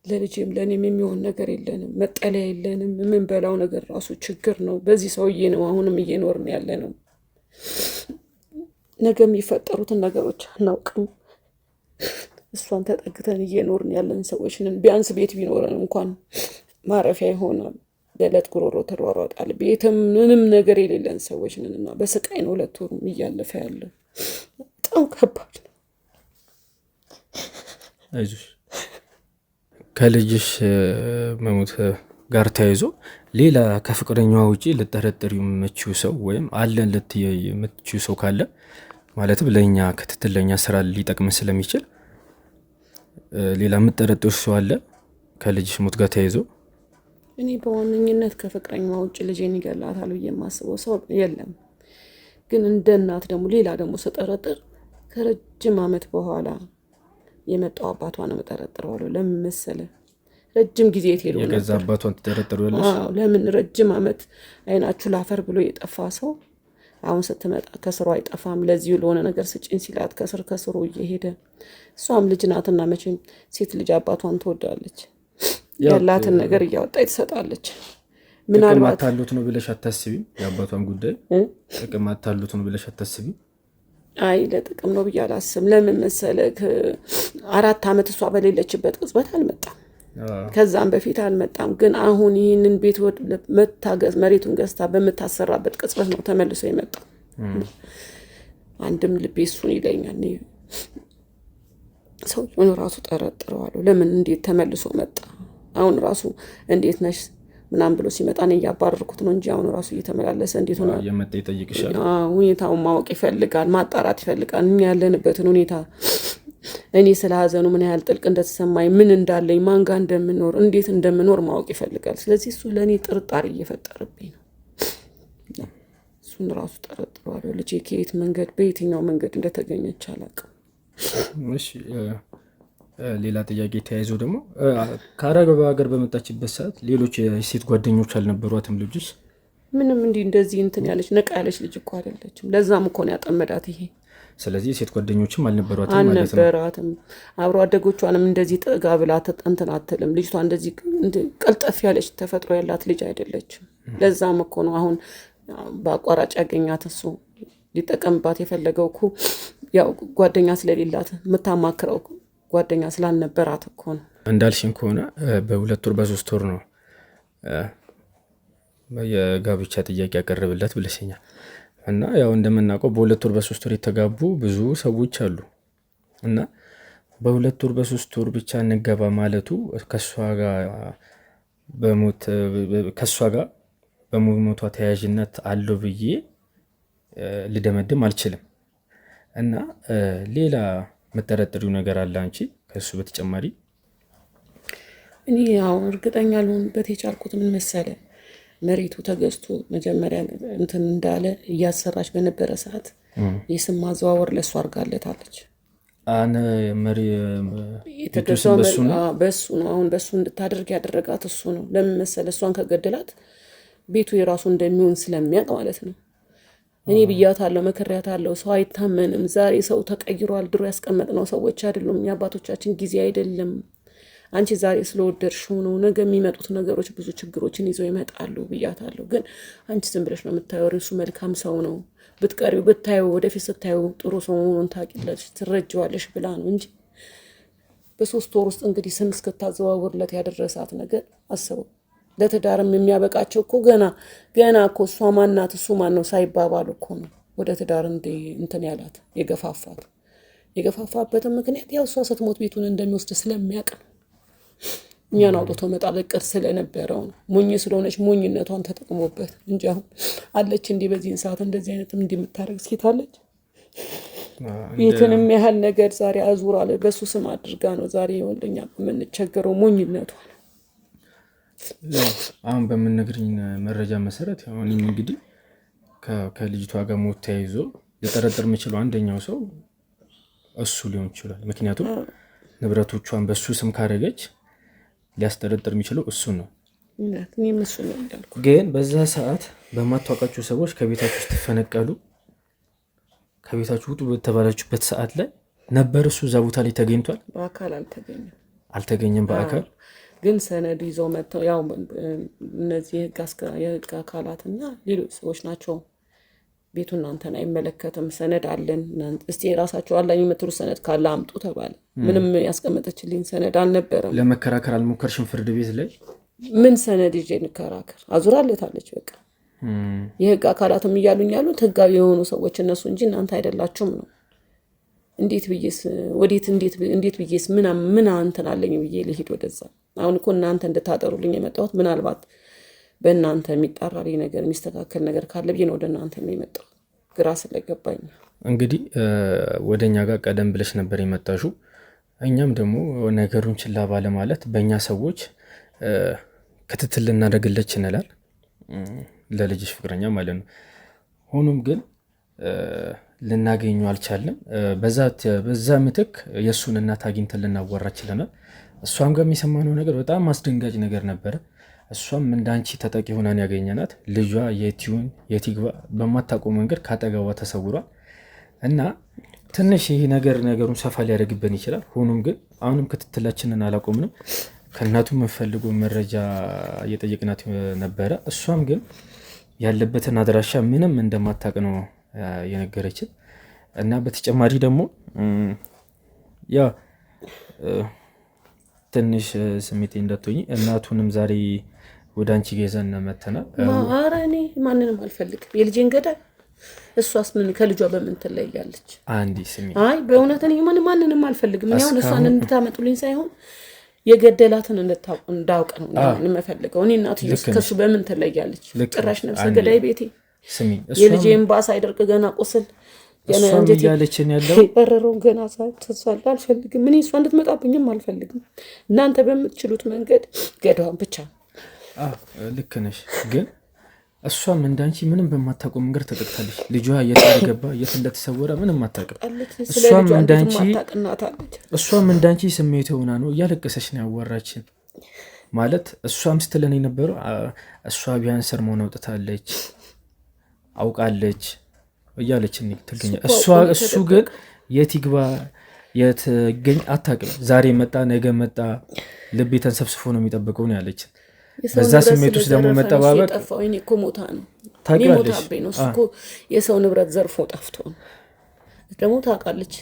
ለልጄም ለእኔም የሚሆን ነገር የለንም፣ መጠለያ የለንም። የምንበላው ነገር ራሱ ችግር ነው። በዚህ ሰውዬ ነው አሁንም እየኖርን ያለ ነው። ነገ የሚፈጠሩትን ነገሮች አናውቅም። እሷን ተጠግተን እየኖርን ያለን ሰዎች ነን። ቢያንስ ቤት ቢኖረን እንኳን ማረፊያ ይሆናል። ለዕለት ጉሮሮ ተሯሯጣል። ቤትም ምንም ነገር የሌለን ሰዎች ነን እና በስቃይ ነው 2 ወሩም እያለፈ ያለው። በጣም ከባድ ነው። አይዞሽ። ከልጅሽ መሞት ጋር ተያይዞ ሌላ ከፍቅረኛዋ ውጪ ልጠረጥሪው የምችው ሰው ወይም አለን ልትይ የምትችው ሰው ካለ፣ ማለትም ለእኛ ክትትል ለእኛ ስራ ሊጠቅም ስለሚችል፣ ሌላ የምትጠረጥሪው ሰው አለ ከልጅሽ ሞት ጋር ተያይዞ? እኔ በዋነኝነት ከፍቅረኛዋ ውጭ ልጄን ይገላታል ብዬ የማስበው ሰው የለም። ግን እንደ እናት ደግሞ ሌላ ደግሞ ስጠረጥር ከረጅም ዓመት በኋላ የመጣው አባቷ ነው የምጠረጥረዋለሁ። ለምን መሰለህ? ረጅም ጊዜ የት ሄዶ የገዛ ነበር? አባቷን ትጠረጥሪዋለሽ? አዎ፣ ለምን ረጅም ዓመት አይናችሁ ላፈር ብሎ የጠፋ ሰው አሁን ስትመጣ ከስሩ አይጠፋም። ለዚሁ ለሆነ ነገር ስጭኝ ሲላት ከስር ከስሩ እየሄደ፣ እሷም ልጅ ናትና መቼም ሴት ልጅ አባቷን ትወዳለች። ያው ያላትን ነገር እያወጣ ትሰጣለች። ጥቅም ምናልባት አታሉት ነው ብለሽ አታስቢም? የአባቷን ጉዳይ እ? ጥቅም አታሉት ነው ብለሽ አታስቢም? አይ፣ ለጥቅም ነው ብዬ አላስብም። ለምን መሰለህ? 4 ዓመት እሷ በሌለችበት ቅጽበት አልመጣም። ከዛም በፊት አልመጣም። ግን አሁን ይህንን ቤት መታገዝ መሬቱን ገዝታ በምታሰራበት ቅጽበት ነው ተመልሶ የመጣው። አንድም ልቤ እሱን ይለኛል። እኔ ሰውየውን ራሱ ጠረጥረዋለሁ። ለምን እንዴት ተመልሶ መጣ? አሁን ራሱ እንዴት ነሽ ምናምን ብሎ ሲመጣ እኔ እያባረርኩት ነው እንጂ አሁን ራሱ እየተመላለሰ እንዴት ሆነ እየመጣ ይጠይቅሻል። ሁኔታውን ማወቅ ይፈልጋል፣ ማጣራት ይፈልጋል። እኛ ያለንበትን ሁኔታ፣ እኔ ስለ ሀዘኑ ምን ያህል ጥልቅ እንደተሰማኝ፣ ምን እንዳለኝ፣ ማን ጋር እንደምኖር፣ እንዴት እንደምኖር ማወቅ ይፈልጋል። ስለዚህ እሱ ለእኔ ጥርጣሬ እየፈጠረብኝ ነው። እሱን ራሱ ጠረጥረዋለሁ። ልጄ ከየት መንገድ በየትኛው መንገድ እንደተገኘች አላውቅም። እሺ፣ ሌላ ጥያቄ ተያይዞ ደግሞ ከአረብ ሀገር በመጣችበት ሰዓት ሌሎች የሴት ጓደኞች አልነበሯትም ልጅሽ? ምንም እንዲህ እንደዚህ እንትን ያለች ነቃ ያለች ልጅ እኮ አይደለችም። ለዛም እኮ ነው ያጠመዳት ይሄ። ስለዚህ የሴት ጓደኞችም አልነበሯትም ማለት ነው። አልነበራትም። አብሮ አደጎቿንም እንደዚህ ጠጋ ብላ እንትን አትልም። ልጅቷ እንደዚህ ቀልጠፍ ያለች ተፈጥሮ ያላት ልጅ አይደለችም። ለዛም እኮ ነው አሁን በአቋራጭ ያገኛት፣ እሱ ሊጠቀምባት የፈለገው እኮ ያው ጓደኛ ስለሌላት፣ የምታማክረው ጓደኛ ስላልነበራት እኮ ነው። እንዳልሽን ከሆነ በ2 ወር በ3 ወር ነው የጋብቻ ጥያቄ ያቀረብላት ብለሽኛል። እና ያው እንደምናውቀው በ2 ወር በ3 ወር የተጋቡ ብዙ ሰዎች አሉ። እና በ2 ወር በ3 ወር ብቻ እንገባ ማለቱ ከእሷ ጋር በሞቷ ተያያዥነት አለው ብዬ ልደመድም አልችልም። እና ሌላ የምጠረጥሪው ነገር አለ አንቺ ከእሱ በተጨማሪ? እኔ ያው እርግጠኛ ልሆንበት የቻልኩት ምን መሰለ፣ መሬቱ ተገዝቶ መጀመሪያ እንትን እንዳለ እያሰራች በነበረ ሰዓት የስም ማዘዋወር ለእሱ አድርጋለታለች። አነ መሪ የተገዛው በሱ ነው። በሱ ነው። አሁን በሱ እንድታደርግ ያደረጋት እሱ ነው። ለምን መሰለ? እሷን ከገደላት ቤቱ የራሱ እንደሚሆን ስለሚያውቅ ማለት ነው። እኔ ብያታለሁ፣ መክሬያታለሁ። ሰው አይታመንም። ዛሬ ሰው ተቀይሯል። ድሮ ያስቀመጥነው ሰዎች አይደሉም። የአባቶቻችን ጊዜ አይደለም። አንቺ ዛሬ ስለወደድሽው ነው። ነገ የሚመጡት ነገሮች ብዙ ችግሮችን ይዘው ይመጣሉ ብያታለሁ። ግን አንቺ ዝም ብለሽ ነው የምታወሪው። እሱ መልካም ሰው ነው። ብትቀሪው ብታየው ወደፊት ስታየው ጥሩ ሰው መሆኑን ታውቂለሽ፣ ትረጂዋለሽ ብላ ነው እንጂ በ3 ወር ውስጥ እንግዲህ ስም እስክታዘዋውርለት ያደረሳት ነገር አስበው። ለትዳርም የሚያበቃቸው እኮ ገና ገና እኮ እሷ ማናት እሱ ማን ነው ሳይባባሉ እኮ ነው ወደ ትዳር እንትን ያላት የገፋፋት። የገፋፋበትም ምክንያት ያው እሷ ስትሞት ቤቱን እንደሚወስድ ስለሚያውቅ ነው። እኛን አውጥቶ መጣል እቅድ ስለነበረው ነው። ሞኝ ስለሆነች ሞኝነቷን ተጠቅሞበት እንጂ አሁን አለች እንዲህ በዚህን ሰዓት እንደዚህ አይነትም እንዲህ የምታደርግ ሴት አለች? ቤትንም ያህል ነገር ዛሬ አዙራ በሱ ስም አድርጋ ነው ዛሬ ወንደኛ የምንቸገረው፣ ሞኝነቷ ነው። ያው አሁን በምንነግርኝ መረጃ መሰረት ያው እኔም እንግዲህ ከልጅቷ ጋር ሞት ተያይዞ ሊጠረጥር የሚችለው አንደኛው ሰው እሱ ሊሆን ይችላል። ምክንያቱም ንብረቶቿን በእሱ ስም ካደረገች ሊያስጠረጥር የሚችለው እሱ ነው። ግን በዛ ሰዓት በማታውቃቸው ሰዎች ከቤታችሁ ስትፈነቀሉ ከቤታችሁ ውጡ በተባላችሁበት ሰዓት ላይ ነበር እሱ እዛ ቦታ ላይ ተገኝቷል። በአካል አልተገኘም አልተገኘም በአካል ግን ሰነድ ይዘው መጥተው ያው እነዚህ የህግ አካላትና ሌሎች ሰዎች ናቸው። ቤቱ እናንተን አይመለከትም፣ ሰነድ አለን፣ እስቲ የራሳቸው አላኝ የምትሉ ሰነድ ካለ አምጡ ተባለ። ምንም ያስቀመጠችልኝ ሰነድ አልነበረም። ለመከራከር አልሞከርሽም? ፍርድ ቤት ላይ ምን ሰነድ ይዤ እንከራከር? አዙራለታለች። በቃ የህግ አካላትም እያሉኝ ያሉት ህጋዊ የሆኑ ሰዎች እነሱ እንጂ እናንተ አይደላችሁም ነው። እንዴት ብዬስ ወዴት እንዴት ብዬስ ምን ምን እንትን አለኝ ብዬ ልሂድ ወደዛ? አሁን እኮ እናንተ እንድታጠሩልኝ የመጣሁት ምናልባት በእናንተ የሚጣራልኝ ነገር የሚስተካከል ነገር ካለ ብዬ ነው ወደ እናንተ የመጣሁት፣ ግራ ስለገባኝ። እንግዲህ ወደ እኛ ጋር ቀደም ብለሽ ነበር የመጣሽው። እኛም ደግሞ ነገሩን ችላ ባለማለት በእኛ ሰዎች ክትትል ልናደርግለት ችለናል፣ ለልጅሽ ፍቅረኛ ማለት ነው። ሆኖም ግን ልናገኙ አልቻልንም። በዛ ምትክ የእሱን እናት አግኝተን ልናዋራ ችለናል። እሷም ጋር የሚሰማነው ነገር በጣም አስደንጋጭ ነገር ነበረ። እሷም እንዳንቺ ተጠቂ ሆናን ያገኘናት ልጇ የቲውን የቲግባ በማታውቀው መንገድ ካጠገቧ ተሰውሯል እና ትንሽ ይህ ነገር ነገሩን ሰፋ ሊያደርግብን ይችላል። ሆኖም ግን አሁንም ክትትላችንን አላቆምንም። ከእናቱ የምንፈልገው መረጃ እየጠየቅናት ነበረ። እሷም ግን ያለበትን አድራሻ ምንም እንደማታውቅ ነው የነገረችን እና በተጨማሪ ደግሞ ያ ትንሽ ስሜቴ እንዳትሆኝ እናቱንም ዛሬ ወደ አንቺ ገዘን መተናል። ኧረ እኔ ማንንም አልፈልግም። የልጄን ገዳይ እሷስ ምን ከልጇ በምን ትለያለች? አንዲ ስሚ፣ አይ በእውነት እኔ ማንንም አልፈልግም። እኔ አሁን እሷን እንድታመጡልኝ ሳይሆን የገደላትን እንዳውቅ ነው የምፈልገው። እኔ እናትዬው ከሱ በምን ትለያለች? ጭራሽ ነፍሰ ገዳይ ቤቴ ስሚ፣ የልጄ እምባ ሳይደርቅ ገና ቁስል እሷም እያለችን ያለው በረረውን ገና ሳትሳል አልፈልግም። እኔ እሷ እንድትመጣብኝም አልፈልግም። እናንተ በምትችሉት መንገድ ገዳዋን ብቻ። ልክ ነሽ፣ ግን እሷም እንዳንቺ ምንም በማታውቀው መንገድ ተጠቅታለች። ልጇ የት እንደገባ የት እንደተሰወረ ምንም አታውቅም። እሷም እንዳንቺ ስሜት ሆና ነው እያለቀሰች ነው ያዋራችን። ማለት እሷም ስትለን የነበረው እሷ ቢያንስ እርሟን አውጥታለች አውቃለች እያለችን ትገኛል። እሱ ግን የት ይግባ የት ይገኝ አታውቅም። ዛሬ መጣ ነገ መጣ ልቤ ተንሰብስፎ ነው የሚጠብቀው ነው ያለችን። በዛ ስሜት ውስጥ ደግሞ መጠባበቅ ሞታ ነው ታውቂዋለሽ። እሱ እኮ የሰው ንብረት ዘርፎ ጠፍቶ ነው ደግሞ ታውቃለች።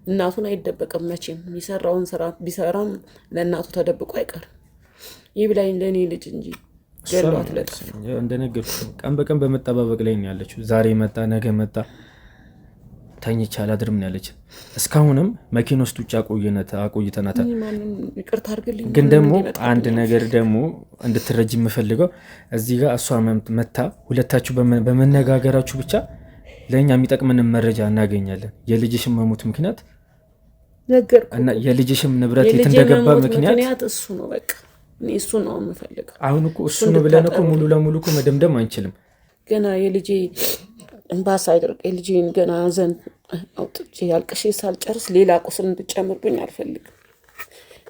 እናቱን አይደበቅም መቼም። የሰራውን ስራ ቢሰራም ለእናቱ ተደብቆ አይቀርም። ይብላኝ ለእኔ ልጅ እንጂ ገሏት ለጠፋ። እንደነገርኩሽ ቀን በቀን በመጠባበቅ ላይ ነው ያለችው። ዛሬ መጣ ነገ መጣ ተኝቼ አላድርም ነው ያለችን። እስካሁንም መኪና ውስጥ ውጭ አቆይተናታል። ግን ደግሞ አንድ ነገር ደግሞ እንድትረጅ የምፈልገው እዚህ ጋር እሷ መታ ሁለታችሁ በመነጋገራችሁ ብቻ ለእኛ የሚጠቅምንን መረጃ እናገኛለን። የልጅሽን መሞት ምክንያት እና የልጅሽም ንብረት የት እንደገባ ምክንያት እሱ ነው። በቃ እሱ ነው የምፈልገው። አሁን እኮ እሱ ነው ብለን እኮ ሙሉ ለሙሉ እኮ መደምደም አንችልም። ገና የልጄ እንባ ሳይደርቅ የልጄን ገና ዘንድ አውጥቼ አልቅሼ ሳልጨርስ ሌላ ቁስል እንድጨምርብኝ አልፈልግም።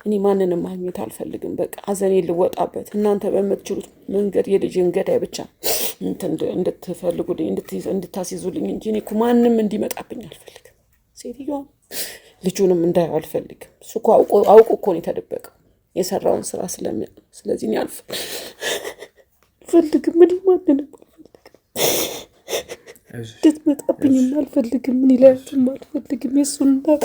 እኔ ማንንም ማግኘት አልፈልግም። በቃ ሀዘኔ ልወጣበት እናንተ በምትችሉት መንገድ የልጄን ገዳይ ብቻ እንድትፈልጉልኝ እንድታስይዙልኝ እንጂ እኔ እኮ ማንም እንዲመጣብኝ አልፈልግም። ሴትዮዋም ልጁንም እንዳየው አልፈልግም። እሱ እኮ አውቆ እኮ ነው የተደበቀው የሰራውን ስራ ስለሚያውቅ። ስለዚህ እኔ አልፈልግም። እኔ ማንንም አልፈልግም። እንድትመጣብኝም አልፈልግም። ምን ይላችሁም አልፈልግም። የእሱን እናት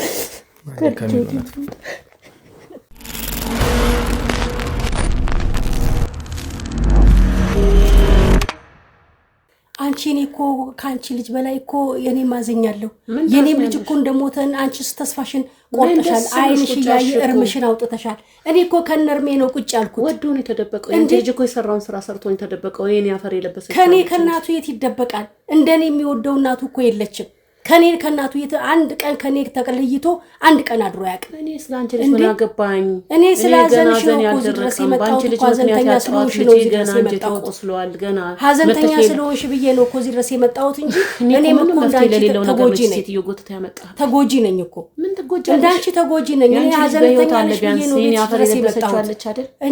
አንቺ እኔ እኮ ከአንቺ ልጅ በላይ እኮ የኔም አዝኛለሁ። የኔም ልጅ እኮ እንደሞተን አንቺስ ተስፋሽን ቆርጠሻል። ዓይንሽ እያየ እርምሽን አውጥተሻል። እኔ እኮ ከነርሜ ነው ቁጭ ያልኩት። ወዶ ነው የተደበቀው። ልጅ እኮ የሰራውን ስራ ሰርቶ ነው የተደበቀው። የኔ አፈር የለበሰች ከኔ ከእናቱ የት ይደበቃል? እንደኔ የሚወደው እናቱ እኮ የለችም። ከኔ ከእናቱ አንድ ቀን ከኔ ተለይቶ አንድ ቀን አድሮ አያውቅም። እኔ ስለ አንቺ ልጅ ምን አገባኝ? እኔ ስለ ሀዘንሽ ነው እኮ እዚህ ድረስ የመጣሁት እኮ ሀዘንተኛ ስለሆንሽ ነው እዚህ ድረስ የመጣሁት። ሀዘንተኛ ስለሆንሽ ብዬ ነው እኮ እዚህ ድረስ የመጣሁት እንጂ እኔም እኮ እንዳንቺ ተጎጂ ነኝ። ተጎጂ ነኝ እኮ እንዳንቺ ተጎጂ ነኝ። እኔ ሀዘንተኛ ነሽ ብዬ ነው ቤትሽ ድረስ የመጣሁት።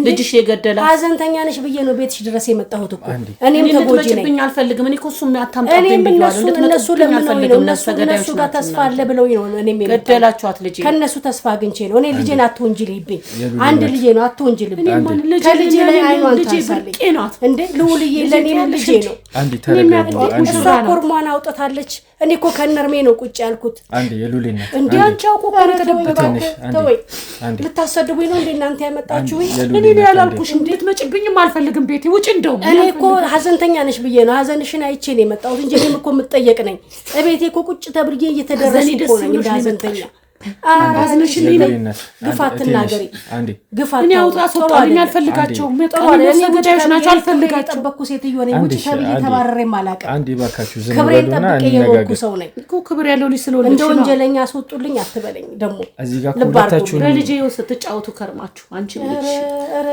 ልጅሽ የገደላት ሀዘንተኛ ነሽ ብዬ ነው ቤትሽ ድረስ የመጣሁት እኮ። እኔም ተጎጂ ነኝ። አልፈልግም። እኔ እኮ እሱም አታምጣብኝ እኔም እነሱ ለምነውኝ ነው እነሱ ጋር ተስፋ አለ ብለውኝ ነው እኔም ገደላችኋት። ልጄ ከእነሱ ተስፋ አግኝቼ ነው እኔ ልጄን አትወንጅልብኝ። አንድ ልጄ ነው አትወንጅልብኝ። ከልጄ ላይ አይኗን ታንሳለች እንዴ ልውልዬ፣ ለእኔም ልጄ ነው። እሷ ኮርሟን አውጥታለች። እኔ እኮ ከነርሜ ነው ቁጭ ያልኩት። እንዴ አንቺ አውቆ እኮ ነው የተደበቀው። ተወኝ፣ ልታሰድቡኝ ነው እንዴ እናንተ ያመጣችሁኝ? እኔ ያላልኩሽ እንድትመጭብኝም አልፈልግም። ቤቴ ውጭ። እንደውም እኔ እኮ ሀዘንተኛ ነሽ ብዬ ነው ሀዘንሽን አይቼ ነው የመጣሁት እንጂ እኔም እኮ የምጠየቅ ነኝ። እቤቴ እኮ ቁጭ ተብዬ እየተደረስኩ እኮ ነኝ እንደ ሀዘንተኛ። ግፍ አትናገሪ፣ ግፍ እኔ አውጣ አስወጣልኝ። አልፈልጋቸውም። ገዳዮች ናቸው። አልፈልጋቸውም። የጠበቅኩ ሴትዮ ነኝ። ውጭ ተብዬ ተባረሬም አላውቅም። ክብሬን ጠብቄ የኖርኩ ሰው ነኝ እኮ። ክብር ያለው ልጅ ስለወለድሽ እንደ ወንጀለኛ አስወጡልኝ አትበለኝ። ደግሞ እዚህ ጋር ሁለታችሁን በልጄ ስትጫወቱ ከርማችሁ። አንቺ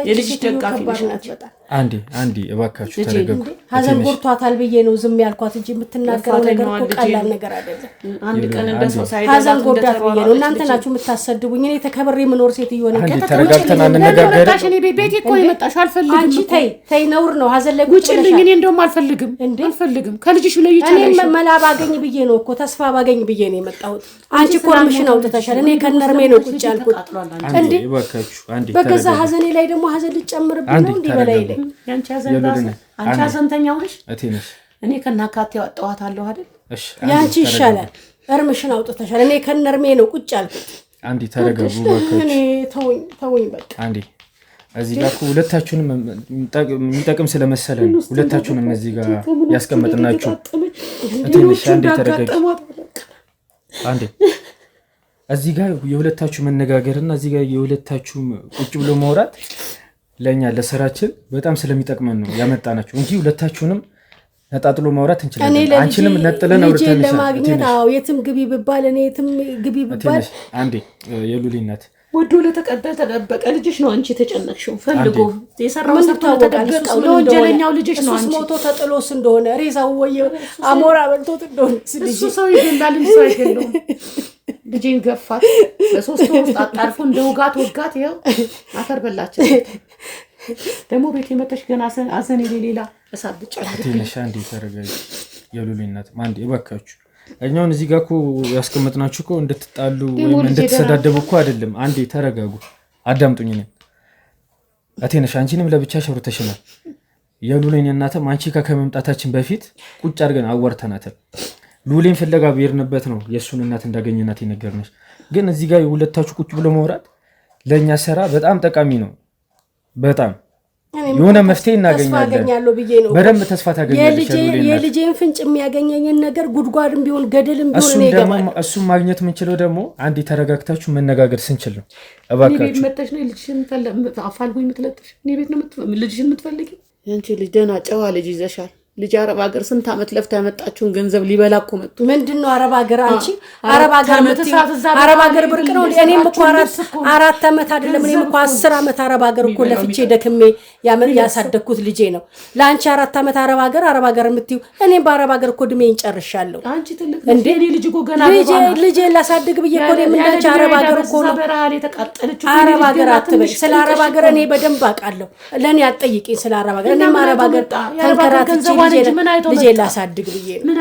የልጅሽ ደጋፊ ነሽ። አንዴ አንዴ እባካችሁ ተረጋጉ። ሀዘን ጎድቷታል ብዬ ነው ዝም ያልኳት እንጂ የምትናገረው ነገር እኮ ቀላል ነገር አይደለም። አንድ ቀን እንደ ሰው ሀዘን ጎዳት ብዬ ነው። እናንተ ናችሁ የምታሰድቡኝ። እኔ ተከብሬ የምኖር ሴትዮ ነኝ። ተረጋግተን አንነጋገር። ቤቴ እኮ ነው የመጣሽው። አልፈልግም። አንቺ ተይ ተይ፣ ነውር ነው። ሀዘን ላይ ቁጭ ውጭልኝ። እኔ እንደውም አልፈልግም አልፈልግም። ከልጅሽ ለይቼ እኔ መላ ባገኝ ብዬ ነው እኮ ተስፋ ባገኝ ብዬ ነው የመጣሁት። አንቺ ኮርምሽን አውጥተሻል። እኔ ከነርሜ ነው ቁጭ ያልኩት። እንዴ በገዛ ሀዘኔ ላይ ደግሞ ሀዘን ልጨምርብኝ ነው እንዲህ በላይ ላይ አንቺ ሀዘንተኛ ሆነሽ እኔ ከናካቴ አወጣዋታለሁ አይደል? ያንቺ ይሻላል። እርምሽን አውጥተሻል። እኔ ከነርሜ ነው ቁጭ ያልኩት። አንዴ ተረጋጉ። እኔ ተውኝ ተውኝ በቃ። አንዴ እዚህ ጋር እኮ ሁለታችሁንም የሚጠቅም ስለመሰለ ነው ሁለታችሁንም እዚህ ጋር ያስቀመጥናችሁ። ትንሽ አንዴ ተረጋጊ። አንዴ እዚህ ጋር የሁለታችሁ መነጋገርና እዚህ ጋር የሁለታችሁ ቁጭ ብሎ ማውራት ለእኛ ለስራችን በጣም ስለሚጠቅመን ነው ያመጣናችሁ እንጂ ሁለታችሁንም ነጣጥሎ ማውራት እንችላለን። አንቺንም ነጥለን አውርተን ለማግኘት አዎ፣ የትም ግቢ ብባል እኔ የትም ግቢ ብባል አንዴ የሉሊ እናት ወዶ ለተቀበለ ተደበቀ ልጅሽ ነው አንቺ የተጨነቅሽው። ፈልጎ የሰራውን ሰርቶ ለተደበቀው ለወንጀለኛው ልጅሽ ነው አንቺ። እሱስ ሞቶ ተጥሎስ እንደሆነ ሬሳው ወይ አሞራ በልቶት እንደሆነ እሱ ሰው ይገላል እንጂ ሰው አይገለውም። ልጄን ገፋት፣ በ3 ወር ውስጥ አጣርፎ እንደ ውጋት ወጋት። ይኸው አፈር በላችን። ደግሞ ቤት የመተሽ ገና አዘን ሌላ እሳት ብጫለሽ። ትንሽ አንዴ ተረጋጊ የሉሊ እናት፣ አንዴ እባካችሁ። እኛውን እዚህ ጋር እኮ ያስቀመጥናችሁ እኮ እንድትጣሉ ወይም እንድትሰዳደቡ እኮ አይደለም። አንዴ ተረጋጉ፣ አዳምጡኝ። እኔን እቴነሽ አንቺንም ለብቻሽ አውርተሽናል። የሉሌን እናትም አንቺ ጋር ከመምጣታችን በፊት ቁጭ አድርገን አዋርተናታል። ሉሌን ፍለጋ ብሄርንበት ነው የእሱን እናት እንዳገኘናት የነገርነሽ። ግን እዚህ ጋር የሁለታችሁ ቁጭ ብሎ ማውራት ለእኛ ስራ በጣም ጠቃሚ ነው። በጣም የሆነ መፍትሄ እናገኛለን። በደንብ ተስፋ ታገኛለሽ። የልጄን ፍንጭ የሚያገኘኝን ነገር ጉድጓድም ቢሆን ገደልም ቢሆን እኔ እገባለሁ። እሱም ማግኘት የምንችለው ደግሞ አንዴ ተረጋግታችሁ መነጋገር ስንችል ነው። እባካችሁ መተሽ ነው ልጅሽን አፋልጉኝ የምትለጥሽ? እኔ ቤት ነው ልጅሽን የምትፈልጊው? ያንቺ ልጅ ደህና ጨዋ ልጅ ይዘሻል። ልጅ አረብ ሀገር ስንት ዓመት ለፍታ ያመጣችውን ገንዘብ ሊበላ እኮ መጡ። ምንድን ነው አረብ ሀገር? አንቺ አረብ ሀገር አረብ ሀገር ብርቅ ነው። እኔም እኮ 4 ዓመት አይደለም እኔም እኮ 10 ዓመት አረብ ሀገር እኮ ለፍቼ ደክሜ ያሳደግኩት ልጄ ነው። ለአንቺ 4 ዓመት አረብ ሀገር አረብ ሀገር የምትይው እኔም በአረብ ሀገር እኮ እድሜን ጨርሻለሁ። አንቺ ትልቅ ነሽ። እኔ ልጅ እኮ ገና ልጄ ላሳድግ ብዬ እኮ እኔም እንዳንቺ አረብ ሀገር እኮ ነው። አረብ ሀገር አትበይ። ስለ አረብ ሀገር እኔ በደንብ አውቃለሁ። ለእኔ አትጠይቂኝ ስለ አረብ ሀገር። እኔም አረብ ሀገር ተንከራትቼ ልጄ ላሳድግ ብዬ ነው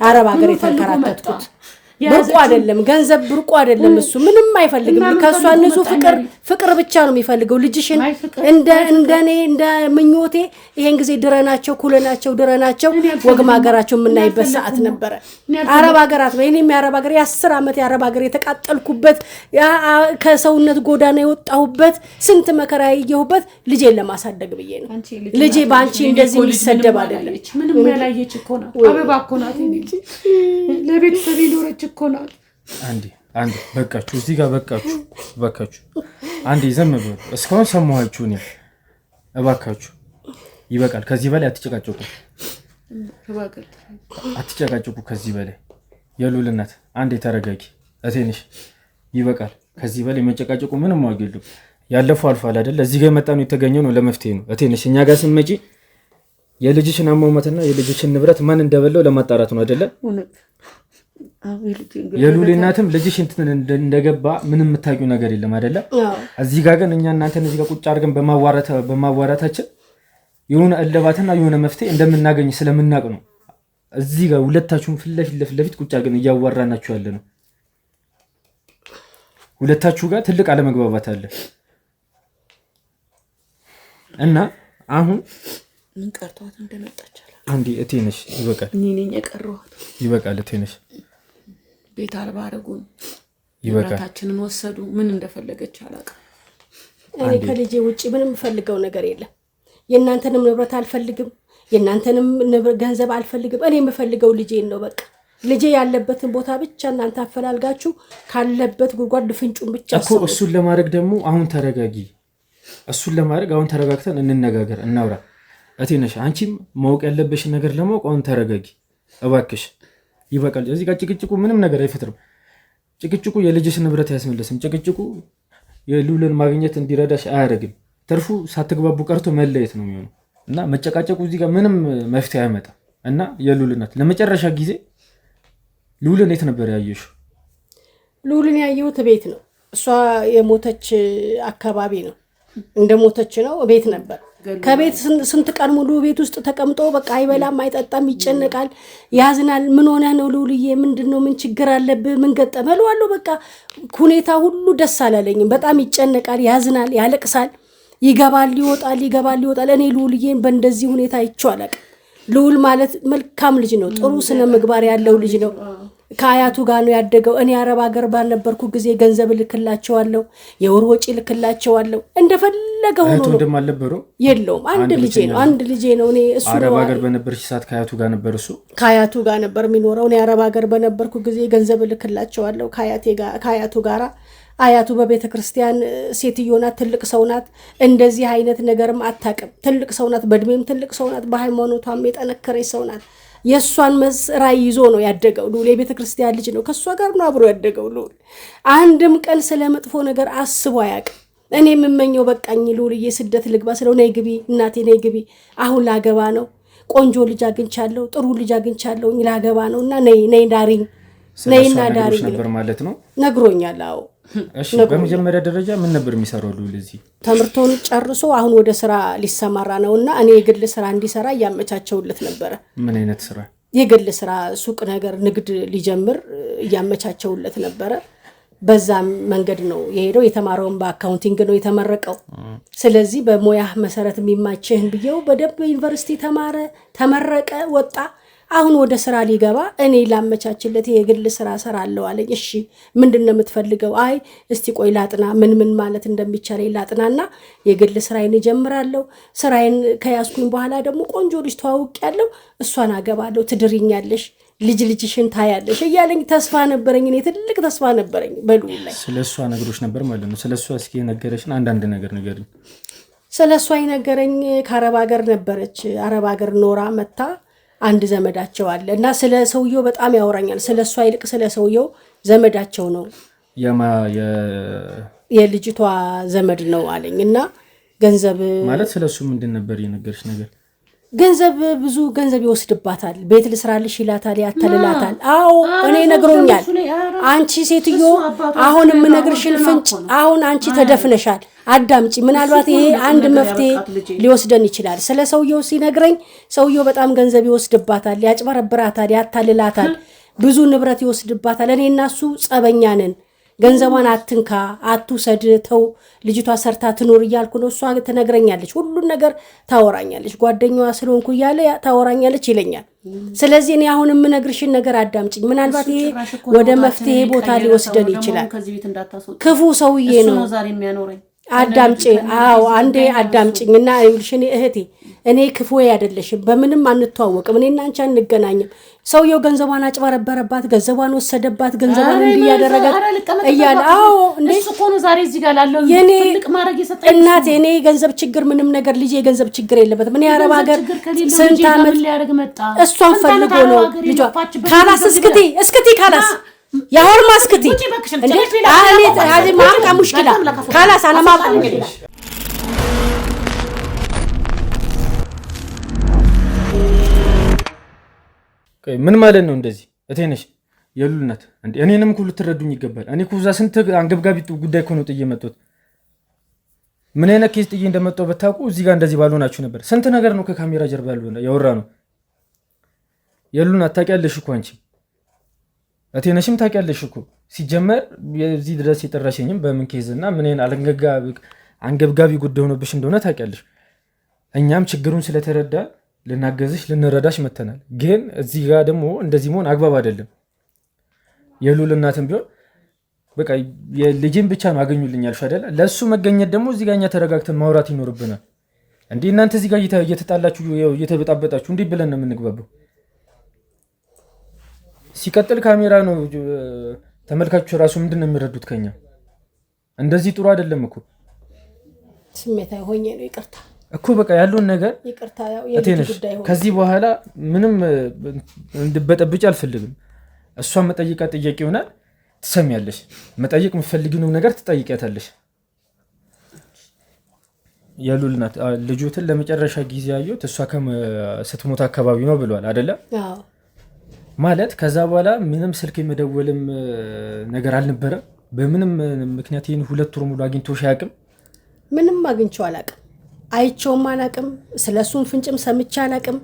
አረብ ሀገር የተንከራተትኩት። ብርቁ አይደለም ገንዘብ ብርቁ አይደለም። እሱ ምንም አይፈልግም። ከእሷ ንጹህ ፍቅር ፍቅር ብቻ ነው የሚፈልገው። ልጅሽን እንደ እንደኔ እንደ ምኞቴ ይሄን ጊዜ ድረናቸው ኩለናቸው ድረናቸው ወግ ማገራቸው የምናይበት ሰዓት ነበረ። አረብ ሀገራት ነው። እኔም የአረብ ሀገር የ10 ዓመት የአረብ ሀገር የተቃጠልኩበት ከሰውነት ጎዳና የወጣሁበት ስንት መከራ ያየሁበት ልጄን ለማሳደግ ብዬ ነው። ልጄ በአንቺ እንደዚህ የሚሰደብ አይደለም። ምንም ያላየች እኮ ናት። አበባ እኮ ናት። ለቤተሰብ የኖረች እኮ ናት። አንዴ አንዴ በቃችሁ፣ እዚህ ጋር በቃችሁ፣ በቃችሁ። አንዴ ዝም በሉ። እስካሁን ሰማኋችሁ። እኔ እባካችሁ ይበቃል። ከዚህ በላይ አትጨቃጨቁ፣ አትጨቃጨቁ ከዚህ በላይ። የሉል እናት አንዴ ተረጋጊ። እቴንሽ ይበቃል። ከዚህ በላይ መጨቃጨቁ ምንም ዋጋ የለውም። ያለፈው አልፏል አይደል? እዚህ ጋር የመጣ ነው የተገኘው ነው ለመፍትሄ ነው። እቴንሽ እኛ ጋር ስትመጪ የልጅሽን አሟሟትና የልጅሽን ንብረት ማን እንደበላው ለማጣራት ነው አይደለ? የሉል እናትም ልጅሽ እንትን እንደገባ ምንም የምታውቂው ነገር የለም አይደለ? እዚህ ጋር ግን እኛ እናንተን እዚህ ጋር ቁጭ አድርገን በማዋራታችን የሆነ እልባትና የሆነ መፍትሄ እንደምናገኝ ስለምናውቅ ነው እዚህ ጋር ሁለታችሁም ፊት ለፊት ቁጭ አድርገን እያዋራናችሁ ያለ ነው። ሁለታችሁ ጋር ትልቅ አለመግባባት አለ እና አሁን ምን ቀርቷት እንደመጣች አንዴ እቴነሽ ይበቃል። እኔ ነኝ የቀረኋት። ይበቃል እቴነሽ፣ ቤት አልባ አደረጉን፣ ይበቃል። ንብረታችንን ወሰዱ። ምን እንደፈለገች አላውቅም። እኔ ከልጄ ውጭ ምንም የምፈልገው ነገር የለም። የእናንተንም ንብረት አልፈልግም፣ የእናንተንም ገንዘብ አልፈልግም። እኔ የምፈልገው ልጄን ነው። በቃ ልጄ ያለበትን ቦታ ብቻ እናንተ አፈላልጋችሁ ካለበት ጉድጓድ ድፍንጩን ብቻ እኮ እሱን ለማድረግ ደግሞ አሁን ተረጋጊ። እሱን ለማድረግ አሁን ተረጋግተን እንነጋገር፣ እናውራ። እቴነሽ አንቺም ማወቅ ያለበሽን ነገር ለማወቅ አሁን ተረጋጊ እባክሽ። ይበቃል። እዚህ ጋር ጭቅጭቁ ምንም ነገር አይፈጥርም። ጭቅጭቁ የልጅሽ ንብረት አያስመልስም። ጭቅጭቁ የሉልን ማግኘት እንዲረዳሽ አያደርግም። ትርፉ ሳትግባቡ ቀርቶ መለየት ነው የሚሆነው እና መጨቃጨቁ እዚህ ጋር ምንም መፍትሄ አይመጣም። እና የሉል እናት ለመጨረሻ ጊዜ ሉልን የት ነበር ያየሽው? ልዑልን ያየሁት ቤት ነው። እሷ የሞተች አካባቢ ነው፣ እንደ ሞተች ነው ቤት ነበር። ከቤት ስንት ቀን ሙሉ ቤት ውስጥ ተቀምጦ በቃ አይበላም፣ አይጠጣም፣ ይጨነቃል፣ ያዝናል። ምን ሆነህ ነው ልዑልዬ? ምንድን ነው? ምን ችግር አለብህ? ምን ገጠመህ? እለዋለሁ። በቃ ሁኔታ ሁሉ ደስ አላለኝም። በጣም ይጨነቃል፣ ያዝናል፣ ያለቅሳል። ይገባል፣ ይወጣል፣ ይገባል፣ ይወጣል። እኔ ልዑልዬን በእንደዚህ ሁኔታ አይቼው አላውቅም። ልዑል ማለት መልካም ልጅ ነው። ጥሩ ስነ ምግባር ያለው ልጅ ነው። ከአያቱ ጋር ነው ያደገው። እኔ አረብ ሀገር ባልነበርኩ ጊዜ ገንዘብ እልክላቸዋለሁ፣ የወር ወጪ እልክላቸዋለሁ። እንደፈለገ ሆኖ እህት ነው። ወንድም አልነበረው? የለውም። አንድ ልጄ ነው። አንድ ልጄ ነው። እኔ እሱ አረብ ነው ሀገር በነበርሽ ሰዓት ከአያቱ ጋር ነበር እሱ። ከአያቱ ጋር ነበር የሚኖረው። እኔ አረብ ሀገር በነበርኩ ጊዜ ገንዘብ እልክላቸዋለሁ ከአያቱ ጋራ። አያቱ በቤተ ክርስቲያን ሴትዮ ናት፣ ትልቅ ሰው ናት። እንደዚህ አይነት ነገርም አታውቅም። ትልቅ ሰው ናት፣ በእድሜም ትልቅ ሰው ናት፣ በሃይማኖቷም የጠነከረች ሰው ናት። የእሷን ራዕይ ይዞ ነው ያደገው ልዑል። የቤተ ክርስቲያን ልጅ ነው። ከእሷ ጋር ነው አብሮ ያደገው ልዑል። አንድም ቀን ስለ መጥፎ ነገር አስቦ አያውቅም። እኔ የምመኘው በቃኝ ልዑልዬ ስደት ልግባ ስለው ነይ ግቢ እናቴ ነይ ግቢ፣ አሁን ላገባ ነው፣ ቆንጆ ልጅ አግኝቻለሁ፣ ጥሩ ልጅ አግኝቻለሁ፣ ላገባ ነው እና ነይ ነይ ዳሪኝ፣ ስለ እሷ ነይና ነግሮሽ ዳሪኝ ነበር ማለት ነው። ነግሮኛል። አዎ እሺ፣ በመጀመሪያ ደረጃ ምን ነበር የሚሰራው ልዑል እዚህ? ትምህርቱን ጨርሶ አሁን ወደ ስራ ሊሰማራ ነው እና እኔ የግል ስራ እንዲሰራ እያመቻቸውለት ነበረ። ምን አይነት ስራ? የግል ስራ ሱቅ ነገር ንግድ ሊጀምር እያመቻቸውለት ነበረ። በዛም መንገድ ነው የሄደው። የተማረውን በ accounting ነው የተመረቀው። ስለዚህ በሙያህ መሰረት የሚማችህን ብዬው በደንብ ዩኒቨርሲቲ ተማረ፣ ተመረቀ፣ ወጣ። አሁን ወደ ስራ ሊገባ እኔ ላመቻችለት የግል ስራ ሰራለሁ አለኝ። እሺ ምንድን ነው የምትፈልገው? አይ እስቲ ቆይ ላጥና፣ ምን ምን ማለት እንደሚቻለኝ ላጥናና የግል ስራዬን እጀምራለሁ። ስራዬን ከያዝኩኝ በኋላ ደግሞ ቆንጆ ልጅ ተዋውቄያለሁ፣ እሷን አገባለሁ፣ ትድርኛለሽ፣ ልጅ ልጅሽን ታያለሽ እያለኝ ተስፋ ነበረኝ። እኔ ትልቅ ተስፋ ነበረኝ በልዑል ላይ። ስለ እሷ ነግሮሽ ነበር ማለት ነው። ስለ እሷ እስኪ የነገረሽን አንዳንድ ነገር ንገሪኝ። ስለ እሷ የነገረኝ ከአረብ ሀገር ነበረች። አረብ ሀገር ኖራ መታ አንድ ዘመዳቸው አለ እና ስለ ሰውየው በጣም ያወራኛል። ስለ እሷ ይልቅ ስለ ሰውየው ዘመዳቸው ነው የልጅቷ ዘመድ ነው አለኝ እና ገንዘብ ማለት ስለ እሱ ምንድን ነበር የነገርሽ ነገር? ገንዘብ ብዙ ገንዘብ ይወስድባታል። ቤት ልስራልሽ ይላታል፣ ያታልላታል። አዎ እኔ ነግሮኛል። አንቺ ሴትዮ አሁን የምነግርሽን ፍንጭ አሁን አንቺ ተደፍነሻል፣ አዳምጪ። ምናልባት ይሄ አንድ መፍትሄ ሊወስደን ይችላል። ስለ ሰውየው ሲነግረኝ ሰውየው በጣም ገንዘብ ይወስድባታል፣ ያጭበረብራታል፣ ያታልላታል፣ ብዙ ንብረት ይወስድባታል። እኔ እና እሱ ጸበኛ ነን። ገንዘቧን አትንካ፣ አትውሰድ፣ ተው ልጅቷ ሰርታ ትኖር እያልኩ ነው። እሷ ትነግረኛለች፣ ሁሉን ነገር ታወራኛለች። ጓደኛዋ ስለሆንኩ እያለ ታወራኛለች ይለኛል። ስለዚህ እኔ አሁን የምነግርሽን ነገር አዳምጪኝ። ምናልባት ይሄ ወደ መፍትሄ ቦታ ሊወስደን ይችላል። ክፉ ሰውዬ ነው። ዛሬ የሚያኖረኝ አዳምጪ። አዎ አንዴ አዳምጪኝ እና ይኸውልሽ፣ እኔ እህቴ እኔ ክፉ አይደለሽም፣ በምንም አንተዋወቅም፣ እኔ እና አንቺ አንገናኝም። ሰውየው ገንዘቧን አጭበረበረባት፣ ገንዘቧን ወሰደባት፣ ገንዘቧን እንዲህ እያደረገ እያለ አዎ እንዴ እሱ እኮ ነው ዛሬ እዚህ ጋር ላለው የኔ ትልቅ ማድረግ የሰጠኝ እናቴ። እኔ የገንዘብ ችግር ምንም ነገር ልጄ የገንዘብ ችግር የለበትም። እኔ አረብ ሀገር ስንት ዓመት ሊያደርግ መጣ? እሷን ስንት ዓመት ፈልጎ አረብ ነው ሀገር ልጇ። የለፋችበት خلاص ገንዘብ اسكتي اسكتي خلاص يا حرمة اسكتي ውጪ እባክሽን፣ እንዴ ጭራሽ ሌላ እኔ ሌላ هذه ما أبغى مشكلة በጣም ለከፉ። خلاص أنا ما أبغى ቆይ ምን ማለት ነው እንደዚህ? እቴነሽ የሉል እናት እንዴ እኔንም እኮ ልትረዱኝ ይገባል። እኔ እኮ እዛ ስንት አንገብጋቢ ጉዳይ እኮ ነው ጥዬ የመጣሁት። ምን አይነት case ጥዬ እንደመጣሁ ብታውቁ እዚህ ጋር እንደዚህ ባልሆናችሁ ነበር። ስንት ነገር ነው ከካሜራ ጀርባ ያለው ያወራ ነው። የሉል እናት ታውቂያለሽ እኮ አንቺ እቴነሽም ታውቂያለሽ እኮ። ሲጀመር የዚህ ድረስ የጠራሽኝም በምን case እና ምን አይነት አንገብጋቢ ጉዳይ ሆኖብሽ እንደሆነ ታውቂያለሽ። እኛም ችግሩን ስለተረዳ ልናገዝሽ ልንረዳሽ መተናል። ግን እዚህ ጋር ደግሞ እንደዚህ መሆን አግባብ አይደለም። የሉል እናትም ቢሆን በቃ የልጄን ብቻ ነው አገኙልኝ ያልሽ አይደለ? ለእሱ መገኘት ደግሞ እዚህ ጋር እኛ ተረጋግተን ማውራት ይኖርብናል። እንዲህ እናንተ እዚህ ጋር እየተጣላችሁ እየተበጣበጣችሁ እንዲህ ብለን ነው የምንግባባው? ሲቀጥል ካሜራ ነው፣ ተመልካቾች ራሱ ምንድን ነው የሚረዱት ከኛ? እንደዚህ ጥሩ አይደለም እኮ። ስሜታዊ ሆኜ ነው። ይቅርታ እኮ በቃ ያለውን ነገር ይቅርታ። ያው የልጅ እቴነሽ ጉዳይ ሆነ። ከዚህ በኋላ ምንም እንድበጠብጭ አልፈልግም። እሷን መጠይቃ ጥያቄ ይሆናል፣ ትሰሚያለሽ። መጠየቅ የምትፈልጊውንም ነገር ትጠይቂያታለሽ። የሉል እናት ልጆትን ለመጨረሻ ጊዜ ያየሁት እሷ ስትሞት አካባቢ ነው ብለዋል አይደለም? አዎ ማለት ከዛ በኋላ ምንም ስልክ የመደወልም ነገር አልነበረም። በምንም ምክንያት ይህን 2 ወር ሙሉ አግኝቶሽ አያውቅም። ምንም አግኝቼው አላቅም፣ አይቼውም አላቅም፣ ስለ እሱም ፍንጭም ሰምቼ አላቅም።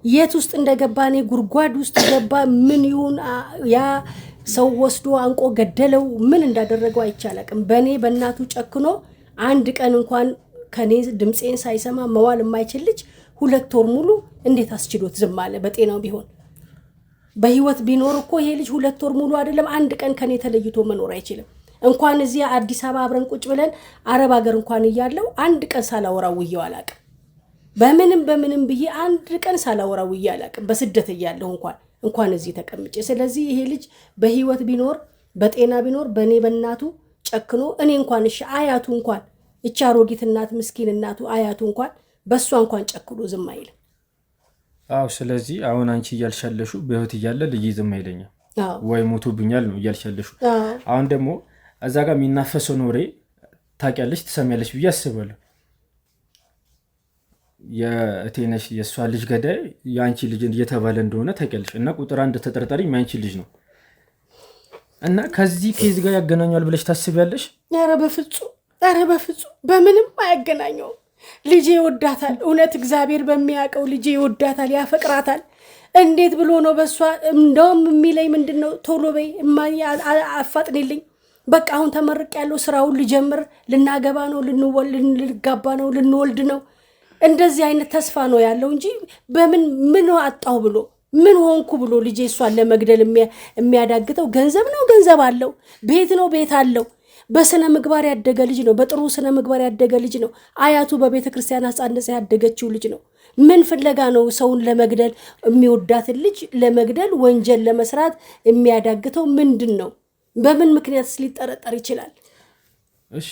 የት ውስጥ እንደገባ እኔ ጉድጓድ ውስጥ ገባ ምን ይሁን ያ ሰው ወስዶ አንቆ ገደለው ምን እንዳደረገው አይቼ አላቅም። በእኔ በእናቱ ጨክኖ አንድ ቀን እንኳን ከኔ ድምፄን ሳይሰማ መዋል የማይችል ልጅ 2 ወር ሙሉ እንዴት አስችሎት ዝም አለ? በጤናው ቢሆን በህይወት ቢኖር እኮ ይሄ ልጅ 2 ወር ሙሉ አይደለም አንድ ቀን ከኔ ተለይቶ መኖር አይችልም። እንኳን እዚህ አዲስ አበባ አብረን ቁጭ ብለን አረብ ሀገር እንኳን እያለው አንድ ቀን ሳላወራው ውዬው አላቅም። በምንም በምንም ብዬ አንድ ቀን ሳላወራው ውዬ አላቅም። በስደት እያለሁ እንኳን እዚህ ተቀምጬ። ስለዚህ ይሄ ልጅ በህይወት ቢኖር በጤና ቢኖር በእኔ በእናቱ ጨክኖ እኔ እንኳን እሺ አያቱ እንኳን እቺ አሮጊት እናት ምስኪን እናቱ አያቱ እንኳን በእሷ እንኳን ጨክኖ ዝም አይልም። አዎ ስለዚህ አሁን አንቺ እያልሻለሹ በህይወት እያለ ልጅ ዝም አይለኛም ወይ ሞቶብኛል ነው እያልሻለሹ። አሁን ደግሞ እዛ ጋር የሚናፈሰውን ወሬ ታውቂያለሽ፣ ትሰሚያለሽ ብዬ አስባለሁ። የእቴነሽ የእሷ ልጅ ገዳይ የአንቺ ልጅ እየተባለ እንደሆነ ታውቂያለሽ። እና ቁጥር አንድ ተጠርጣሪ የአንቺ ልጅ ነው እና ከዚህ case ጋር ያገናኘዋል ብለሽ ታስቢያለሽ? ኧረ በፍጹም ኧረ በፍጹም በምንም አያገናኘውም። ልጄ ይወዳታል። እውነት እግዚአብሔር በሚያውቀው ልጄ ይወዳታል፣ ያፈቅራታል። እንዴት ብሎ ነው በእሷ እንደውም የሚለኝ ምንድን ነው ቶሎ በይ እማዬ አፋጥኒልኝ፣ በቃ አሁን ተመርቄያለሁ፣ ስራውን ልጀምር፣ ልናገባ ነው፣ ልንጋባ ነው፣ ልንወልድ ነው። እንደዚህ አይነት ተስፋ ነው ያለው እንጂ በምን ምን አጣሁ ብሎ ምን ሆንኩ ብሎ ልጄ እሷን ለመግደል የሚያዳግተው ገንዘብ ነው፣ ገንዘብ አለው፣ ቤት ነው፣ ቤት አለው። በስነ ምግባር ያደገ ልጅ ነው። በጥሩ ስነ ምግባር ያደገ ልጅ ነው። አያቱ በቤተ ክርስቲያን አሳንጻ ያደገችው ልጅ ነው። ምን ፍለጋ ነው ሰውን ለመግደል የሚወዳትን ልጅ ለመግደል ወንጀል ለመስራት የሚያዳግተው ምንድን ነው? በምን ምክንያትስ ሊጠረጠር ይችላል? እሺ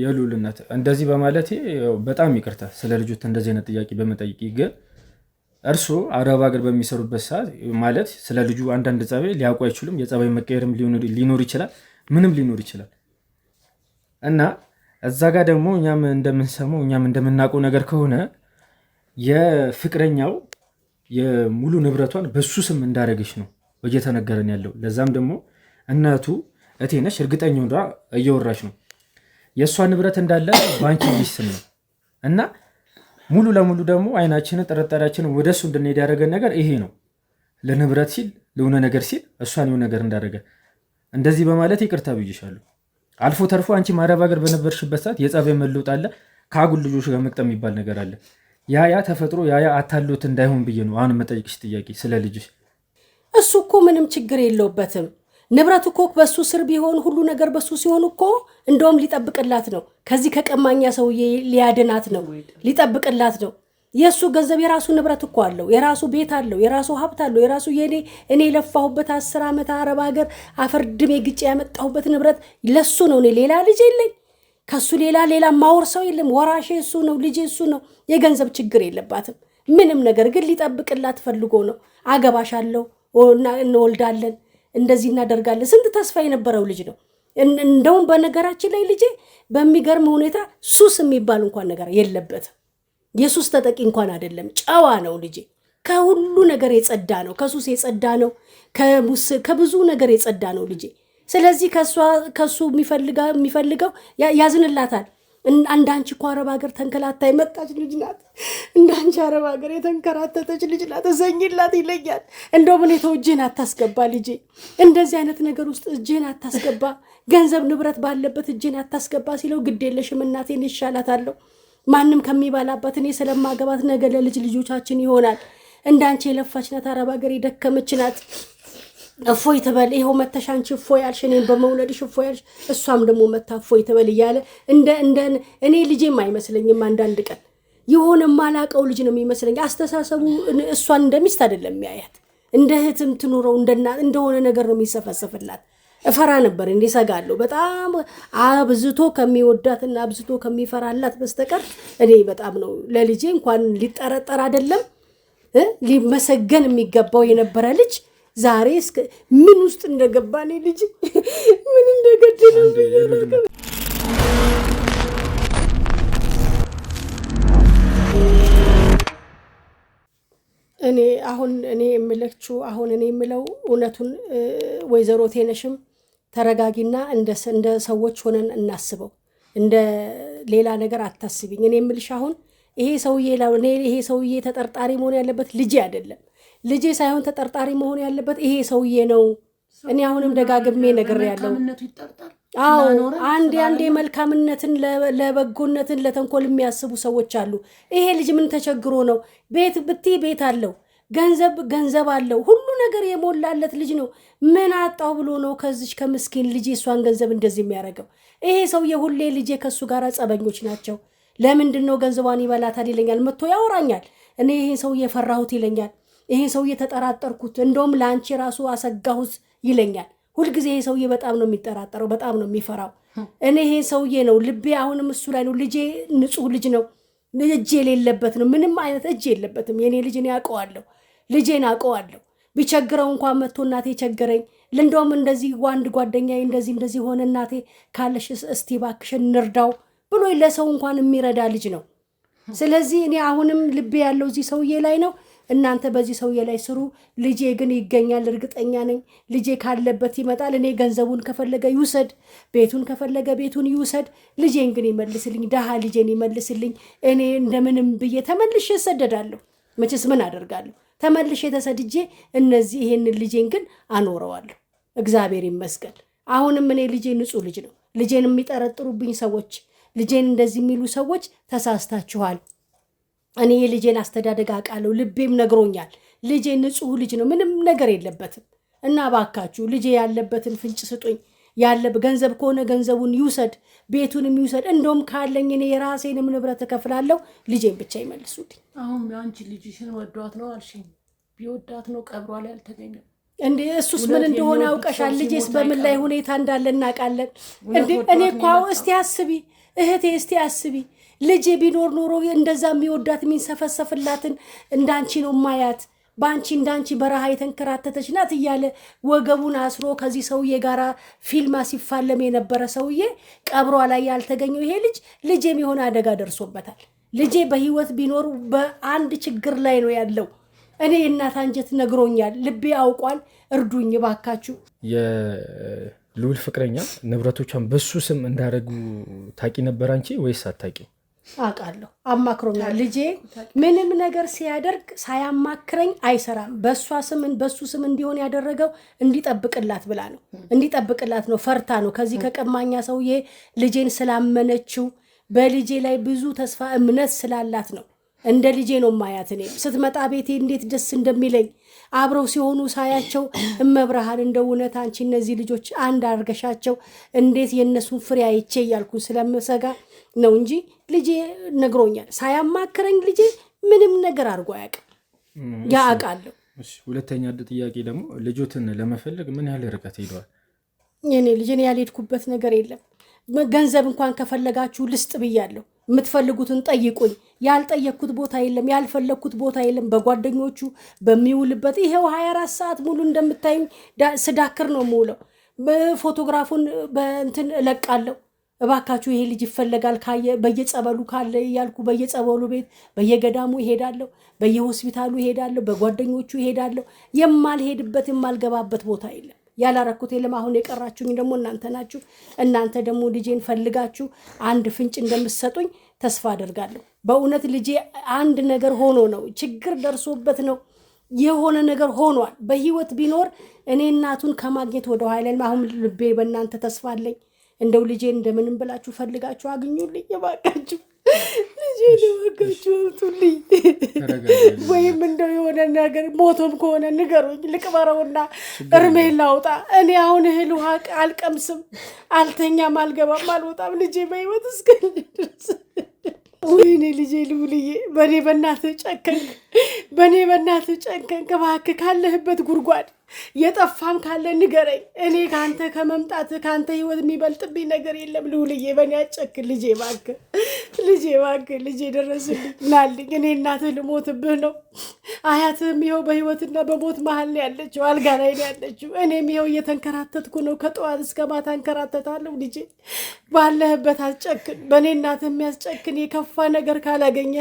የሉል እናት እንደዚህ በማለቴ ያው በጣም ይቅርታ ስለ ልጆት እንደዚህ አይነት ጥያቄ በመጠየቅ፣ ግን እርስዎ አረብ ሀገር በሚሰሩበት ሰዓት ማለት ስለ ልጁ አንዳንድ ጸባይ ሊያውቁ አይችሉም። የጸባይ መቀየርም ሊኖር ይችላል፣ ምንም ሊኖር ይችላል። እና እዛ ጋር ደግሞ እኛም እንደምንሰማው እኛም እንደምናውቀው ነገር ከሆነ የፍቅረኛው የሙሉ ንብረቷን በሱ ስም እንዳደረገች ነው እየተነገረን ያለው። ለዛም ደግሞ እናቱ እቴነሽ እርግጠኛ ሆና እየወራች ነው። የእሷ ንብረት እንዳለ በአንቺ ልጅ ስም ነው እና ሙሉ ለሙሉ ደግሞ አይናችንን ጥርጣሬያችንን ወደ እሱ እንድንሄድ ያደረገን ነገር ይሄ ነው። ለንብረት ሲል ለሆነ ነገር ሲል እሷን የሆነ ነገር እንዳደረገ እንደዚህ በማለት ይቅርታ ብዬሻለሁ። አልፎ ተርፎ አንቺ አረብ ሀገር በነበርሽበት ሰዓት የጸባይ መለውጥ አለ፣ ከአጉል ልጆች ጋር መቅጠም የሚባል ነገር አለ። ያ ያ ተፈጥሮ ያ ያ አታሎት እንዳይሆን ብዬ ነው አሁን መጠየቅሽ ጥያቄ ስለ ልጅሽ። እሱ እኮ ምንም ችግር የለውበትም። ንብረት እኮ በሱ ስር ቢሆን ሁሉ ነገር በሱ ሲሆን እኮ እንደውም ሊጠብቅላት ነው። ከዚህ ከቀማኛ ሰውዬ ሊያድናት ነው፣ ሊጠብቅላት ነው። የእሱ ገንዘብ የራሱ ንብረት እኮ አለው፣ የራሱ ቤት አለው፣ የራሱ ሀብት አለው፣ የራሱ የኔ እኔ የለፋሁበት 10 ዓመት አረብ ሀገር አፈር ድሜ ግጬ ያመጣሁበት ንብረት ለሱ ነው። እኔ ሌላ ልጅ የለኝ ከሱ ሌላ ሌላ ማወርሰው የለም። ወራሼ እሱ ነው፣ ልጄ እሱ ነው። የገንዘብ ችግር የለባትም ምንም ነገር፣ ግን ሊጠብቅላት ፈልጎ ነው። አገባሻለሁ፣ እንወልዳለን፣ እንደዚህ እናደርጋለን። ስንት ተስፋ የነበረው ልጅ ነው። እንደውም በነገራችን ላይ ልጄ በሚገርም ሁኔታ ሱስ የሚባል እንኳን ነገር የለበትም። የሱስ ተጠቂ እንኳን አይደለም። ጨዋ ነው ልጄ። ከሁሉ ነገር የጸዳ ነው። ከሱስ የጸዳ ነው። ከብዙ ነገር የጸዳ ነው ልጄ። ስለዚህ ከሱ የሚፈልገው ያዝንላታል። እንዳንቺ እኮ አረብ ሀገር ተንከላታ የመጣች ልጅ ናት። እንዳንቺ አረብ ሀገር የተንከራተተች ልጅ ናት። እዘኝላት ይለኛል። እንደውም እኔ ተው እጅህን አታስገባ ልጄ፣ እንደዚህ አይነት ነገር ውስጥ እጅህን አታስገባ፣ ገንዘብ ንብረት ባለበት እጅህን አታስገባ ሲለው ግድ የለሽም እናቴን ይሻላታለሁ ማንም ከሚበላባት እኔ ስለማገባት ነገ ለልጅ ልጆቻችን ይሆናል። እንዳንቺ የለፋች ናት፣ አረብ ሀገር የደከመች ናት። እፎይ ትበል፣ ይኸው መተሽ አንቺ እፎይ ያልሽ፣ እኔን በመውለድሽ እፎይ ያልሽ፣ እሷም ደግሞ መታ እፎይ ትበል እያለ እንደ እኔ ልጄም አይመስለኝም። አንዳንድ ቀን የሆነ ማላቀው ልጅ ነው የሚመስለኝ። አስተሳሰቡ እሷን እንደ ሚስት አይደለም የሚያያት፣ እንደ እህትም ትኑረው እንደሆነ ነገር ነው የሚሰፈሰፍላት። እፈራ ነበር እንዴ እሰጋለሁ። በጣም አብዝቶ ከሚወዳትና አብዝቶ ከሚፈራላት በስተቀር እኔ በጣም ነው ለልጄ እንኳን ሊጠረጠር አይደለም ሊመሰገን የሚገባው የነበረ ልጅ ዛሬ እስከ ምን ውስጥ እንደገባ እኔ ልጅ ምን እንደገደለው። እኔ አሁን እኔ የምለችው አሁን እኔ የምለው እውነቱን ወይዘሮ ቴነሽም ተረጋጊና እንደ ሰዎች ሆነን እናስበው። እንደ ሌላ ነገር አታስቢኝ። እኔ የምልሽ አሁን ይሄ ሰውዬ ይሄ ሰውዬ ተጠርጣሪ መሆን ያለበት ልጄ አይደለም። ልጄ ሳይሆን ተጠርጣሪ መሆን ያለበት ይሄ ሰውዬ ነው። እኔ አሁንም ደጋግሜ ነግሬያለሁ። አዎ አንዴ አንዴ መልካምነትን ለበጎነትን ለተንኮል የሚያስቡ ሰዎች አሉ። ይሄ ልጅ ምን ተቸግሮ ነው? ቤት ብትይ ቤት አለው፣ ገንዘብ ገንዘብ አለው፣ ሁሉ ነገር የሞላለት ልጅ ነው። ምን አጣው ብሎ ነው ከዚች ከምስኪን ልጅ እሷን ገንዘብ እንደዚህ የሚያደርገው? ይሄ ሰውዬ ሁሌ ልጄ ከእሱ ጋር ጸበኞች ናቸው። ለምንድን ነው ገንዘቧን ይበላታል ይለኛል፣ መጥቶ ያወራኛል። እኔ ይሄን ሰውዬ ፈራሁት ይለኛል። ይሄን ሰውዬ ተጠራጠርኩት፣ እንደውም ለአንቺ ራሱ አሰጋሁት ይለኛል። ሁልጊዜ ይሄ ሰውዬ በጣም ነው የሚጠራጠረው፣ በጣም ነው የሚፈራው። እኔ ይሄ ሰውዬ ነው ልቤ አሁንም እሱ ላይ ነው። ልጄ ንጹሕ ልጅ ነው፣ እጅ የሌለበት ነው። ምንም አይነት እጅ የለበትም። የኔ ልጅ እኔ አውቀዋለሁ፣ ልጄን አውቀዋለሁ። ቢቸግረው እንኳን መጥቶ እናቴ ቸገረኝ፣ እንደውም እንደዚህ አንድ ጓደኛዬ እንደዚህ እንደዚህ ሆነ እናቴ ካለሽ እስቲ እባክሽን እንርዳው ብሎ ለሰው እንኳን የሚረዳ ልጅ ነው። ስለዚህ እኔ አሁንም ልቤ ያለው እዚህ ሰውዬ ላይ ነው። እናንተ በዚህ ሰውዬ ላይ ስሩ። ልጄ ግን ይገኛል፣ እርግጠኛ ነኝ። ልጄ ካለበት ይመጣል። እኔ ገንዘቡን ከፈለገ ይውሰድ፣ ቤቱን ከፈለገ ቤቱን ይውሰድ። ልጄን ግን ይመልስልኝ፣ ደሃ ልጄን ይመልስልኝ። እኔ እንደምንም ብዬ ተመልሼ እሰደዳለሁ። መቼስ ምን አደርጋለሁ? ተመልሼ ተሰድጄ እነዚህ ይሄንን ልጄን ግን አኖረዋለሁ። እግዚአብሔር ይመስገን። አሁንም እኔ ልጄ ንጹሕ ልጅ ነው። ልጄን የሚጠረጥሩብኝ ሰዎች፣ ልጄን እንደዚህ የሚሉ ሰዎች ተሳስታችኋል። እኔ የልጄን አስተዳደግ አውቃለሁ፣ ልቤም ነግሮኛል። ልጄ ንጹሕ ልጅ ነው፣ ምንም ነገር የለበትም። እና እባካችሁ ልጄ ያለበትን ፍንጭ ስጡኝ። ያለ ገንዘብ ከሆነ ገንዘቡን ይውሰድ፣ ቤቱንም ይውሰድ። እንደውም ካለኝ እኔ የራሴንም ንብረት እከፍላለሁ። ልጄን ብቻ ይመልሱልኝ። አሁን አንቺ ልጅሽን ወዷት ነው አልሽኝ። ቢወዳት ነው ቀብሯ ላይ አልተገኘም። እንዴ እሱስ ምን እንደሆነ አውቀሻል። ልጄስ በምን ላይ ሁኔታ እንዳለ እናውቃለን። እንዴ እኔ እኮ እስቲ አስቢ እህቴ፣ እስቲ አስቢ ልጄ ቢኖር ኖሮ እንደዛ የሚወዳት የሚንሰፈሰፍላትን እንዳንቺ ነው ማያት በአንቺ እንዳንቺ በረሃ የተንከራተተች ናት እያለ ወገቡን አስሮ ከዚህ ሰውዬ ጋር ፊልማ ሲፋለም የነበረ ሰውዬ ቀብሯ ላይ ያልተገኘው ይሄ ልጅ ልጄም የሆነ አደጋ ደርሶበታል። ልጄ በህይወት ቢኖር በአንድ ችግር ላይ ነው ያለው። እኔ የእናት አንጀት ነግሮኛል፣ ልቤ አውቋል። እርዱኝ ባካችሁ። የልዑል ፍቅረኛ ንብረቶቿን በሱ ስም እንዳደረጉ ታቂ ነበር አንቺ ወይስ አታቂ? አውቃለሁ። አማክሮኛል። ልጄ ምንም ነገር ሲያደርግ ሳያማክረኝ አይሰራም። በእሷ ስም በሱ ስም እንዲሆን ያደረገው እንዲጠብቅላት ብላ ነው፣ እንዲጠብቅላት ነው፣ ፈርታ ነው። ከዚህ ከቀማኛ ሰውዬ ልጄን ስላመነችው በልጄ ላይ ብዙ ተስፋ እምነት ስላላት ነው። እንደ ልጄ ነው ማያት። እኔ ስትመጣ ቤቴ እንዴት ደስ እንደሚለኝ አብረው ሲሆኑ ሳያቸው፣ እመብርሃን እንደ እውነት አንቺ እነዚህ ልጆች አንድ አድርገሻቸው እንዴት የእነሱን ፍሬ አይቼ እያልኩ ስለምሰጋ ነው እንጂ ልጄ ነግሮኛል። ሳያማክረኝ ልጄ ምንም ነገር አድርጎ አያውቅም። ያ አውቃለሁ። ሁለተኛ ጥያቄ ደግሞ ልጆትን ለመፈለግ ምን ያህል ርቀት ሄደዋል? የኔ ልጅ እኔ ያልሄድኩበት ነገር የለም። ገንዘብ እንኳን ከፈለጋችሁ ልስጥ ብያለሁ። የምትፈልጉትን ጠይቁኝ። ያልጠየቅኩት ቦታ የለም፣ ያልፈለግኩት ቦታ የለም። በጓደኞቹ በሚውልበት ይሄው 24 ሰዓት ሙሉ እንደምታዩኝ ስዳክር ነው የምውለው። ፎቶግራፉን በእንትን እለቃለሁ። እባካችሁ ይሄ ልጅ ይፈለጋል ካየ በየጸበሉ ካለ እያልኩ በየጸበሉ ቤት በየገዳሙ ይሄዳለሁ፣ በየሆስፒታሉ ይሄዳለሁ፣ በጓደኞቹ ይሄዳለሁ። የማልሄድበት የማልገባበት ቦታ የለም። ያላረኩት የለም። አሁን የቀራችሁኝ ደግሞ እናንተ ናችሁ። እናንተ ደግሞ ልጄን ፈልጋችሁ አንድ ፍንጭ እንደምትሰጡኝ ተስፋ አደርጋለሁ። በእውነት ልጄ አንድ ነገር ሆኖ ነው፣ ችግር ደርሶበት ነው፣ የሆነ ነገር ሆኗል። በህይወት ቢኖር እኔ እናቱን ከማግኘት ወደ ኋላ አሁን ልቤ በእናንተ ተስፋ አለኝ። እንደው ልጄን እንደምንም ብላችሁ ፈልጋችሁ አግኙልኝ እባካችሁ። ልጄን እባካችሁ አምጡልኝ። ወይም እንደው የሆነ ነገር ሞቶም ከሆነ ንገሩኝ፣ ልቅበረውና እርሜን ላውጣ። እኔ አሁን እህል ውሃ አልቀምስም፣ አልተኛም፣ አልገባም፣ አልወጣም ልጄ በህይወት እስካለ ድረስ። ወይኔ ልጄ ልውልዬ፣ በእኔ በእናትህ ጨከንክ፣ በእኔ በእናትህ ጨከንክ። እባክህ ካለህበት ጉድጓድ የጠፋም ካለ ንገረኝ። እኔ ከአንተ ከመምጣት ከአንተ ህይወት የሚበልጥብኝ ነገር የለም። ልውልዬ በእኔ አጨክን ልጄ፣ እባክህ ልጄ፣ እባክህ ልጄ ደረስልኝ፣ ናልኝ። እኔ እናትህ ልሞትብህ ነው። አያትህም ይኸው በህይወትና በሞት መሀል ነው ያለችው፣ አልጋ ላይ ነው ያለችው። እኔም ይኸው እየተንከራተትኩ ነው፣ ከጠዋት እስከ ማታ እንከራተታለሁ። ልጄ ባለህበት አትጨክን። በእኔ እናትህ የሚያስጨክን የከፋ ነገር ካላገኘ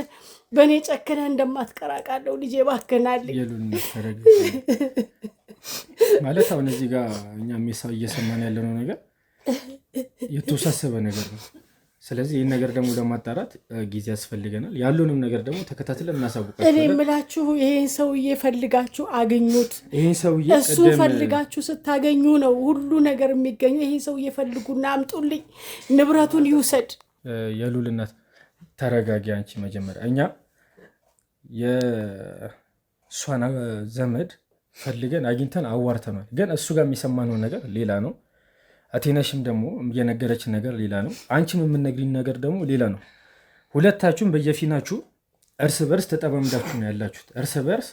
በእኔ ጨክነህ እንደማትቀራቃለሁ። ልጄ እባክህ ናልኝ። ማለት አሁን እዚህ ጋር እኛ እየሰማን ያለነው ነገር የተወሳሰበ ነገር ነው። ስለዚህ ይህን ነገር ደግሞ ለማጣራት ጊዜ ያስፈልገናል። ያሉንም ነገር ደግሞ ተከታትለን እናሳውቃለን። እኔ የምላችሁ ይሄን ሰውዬ ፈልጋችሁ አግኙት። ይሄን ሰውዬ እሱን ፈልጋችሁ ስታገኙ ነው ሁሉ ነገር የሚገኙ። ይሄን ሰውዬ ፈልጉና አምጡልኝ፣ ንብረቱን ይውሰድ። የሉል እናት ተረጋጊ። አንቺ መጀመሪያ እኛ የእሷን ዘመድ ፈልገን አግኝተን አዋርተናል። ግን እሱ ጋር የሚሰማነው ነገር ሌላ ነው። አቴነሽም ደግሞ የነገረችን ነገር ሌላ ነው። አንቺም የምነግሪኝ ነገር ደግሞ ሌላ ነው። ሁለታችሁም በየፊናችሁ እርስ በርስ ተጠማምዳችሁ ነው ያላችሁት። እርስ በርስ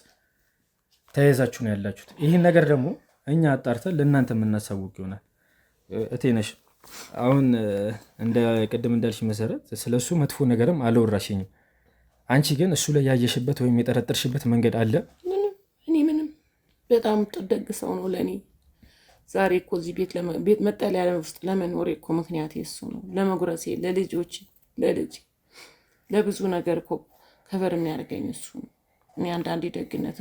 ተያይዛችሁ ነው ያላችሁት። ይህን ነገር ደግሞ እኛ አጣርተን ለእናንተ የምናሳውቅ ይሆናል። እቴነሽ አሁን እንደ ቅድም እንዳልሽ መሰረት ስለሱ መጥፎ ነገርም አልወራሽኝም። አንቺ ግን እሱ ላይ ያየሽበት ወይም የጠረጠርሽበት መንገድ አለ? እኔ ምንም በጣም ደግ ሰው ነው ለእኔ። ዛሬ እኮ እዚህ ቤት መጠለያ ውስጥ ለመኖሬ እኮ ምክንያት የሱ ነው። ለመጉረሴ፣ ለልጆች፣ ለልጅ ለብዙ ነገር እኮ ከበር የሚያደርገኝ እሱ ነው። እኔ አንዳንዴ ደግነት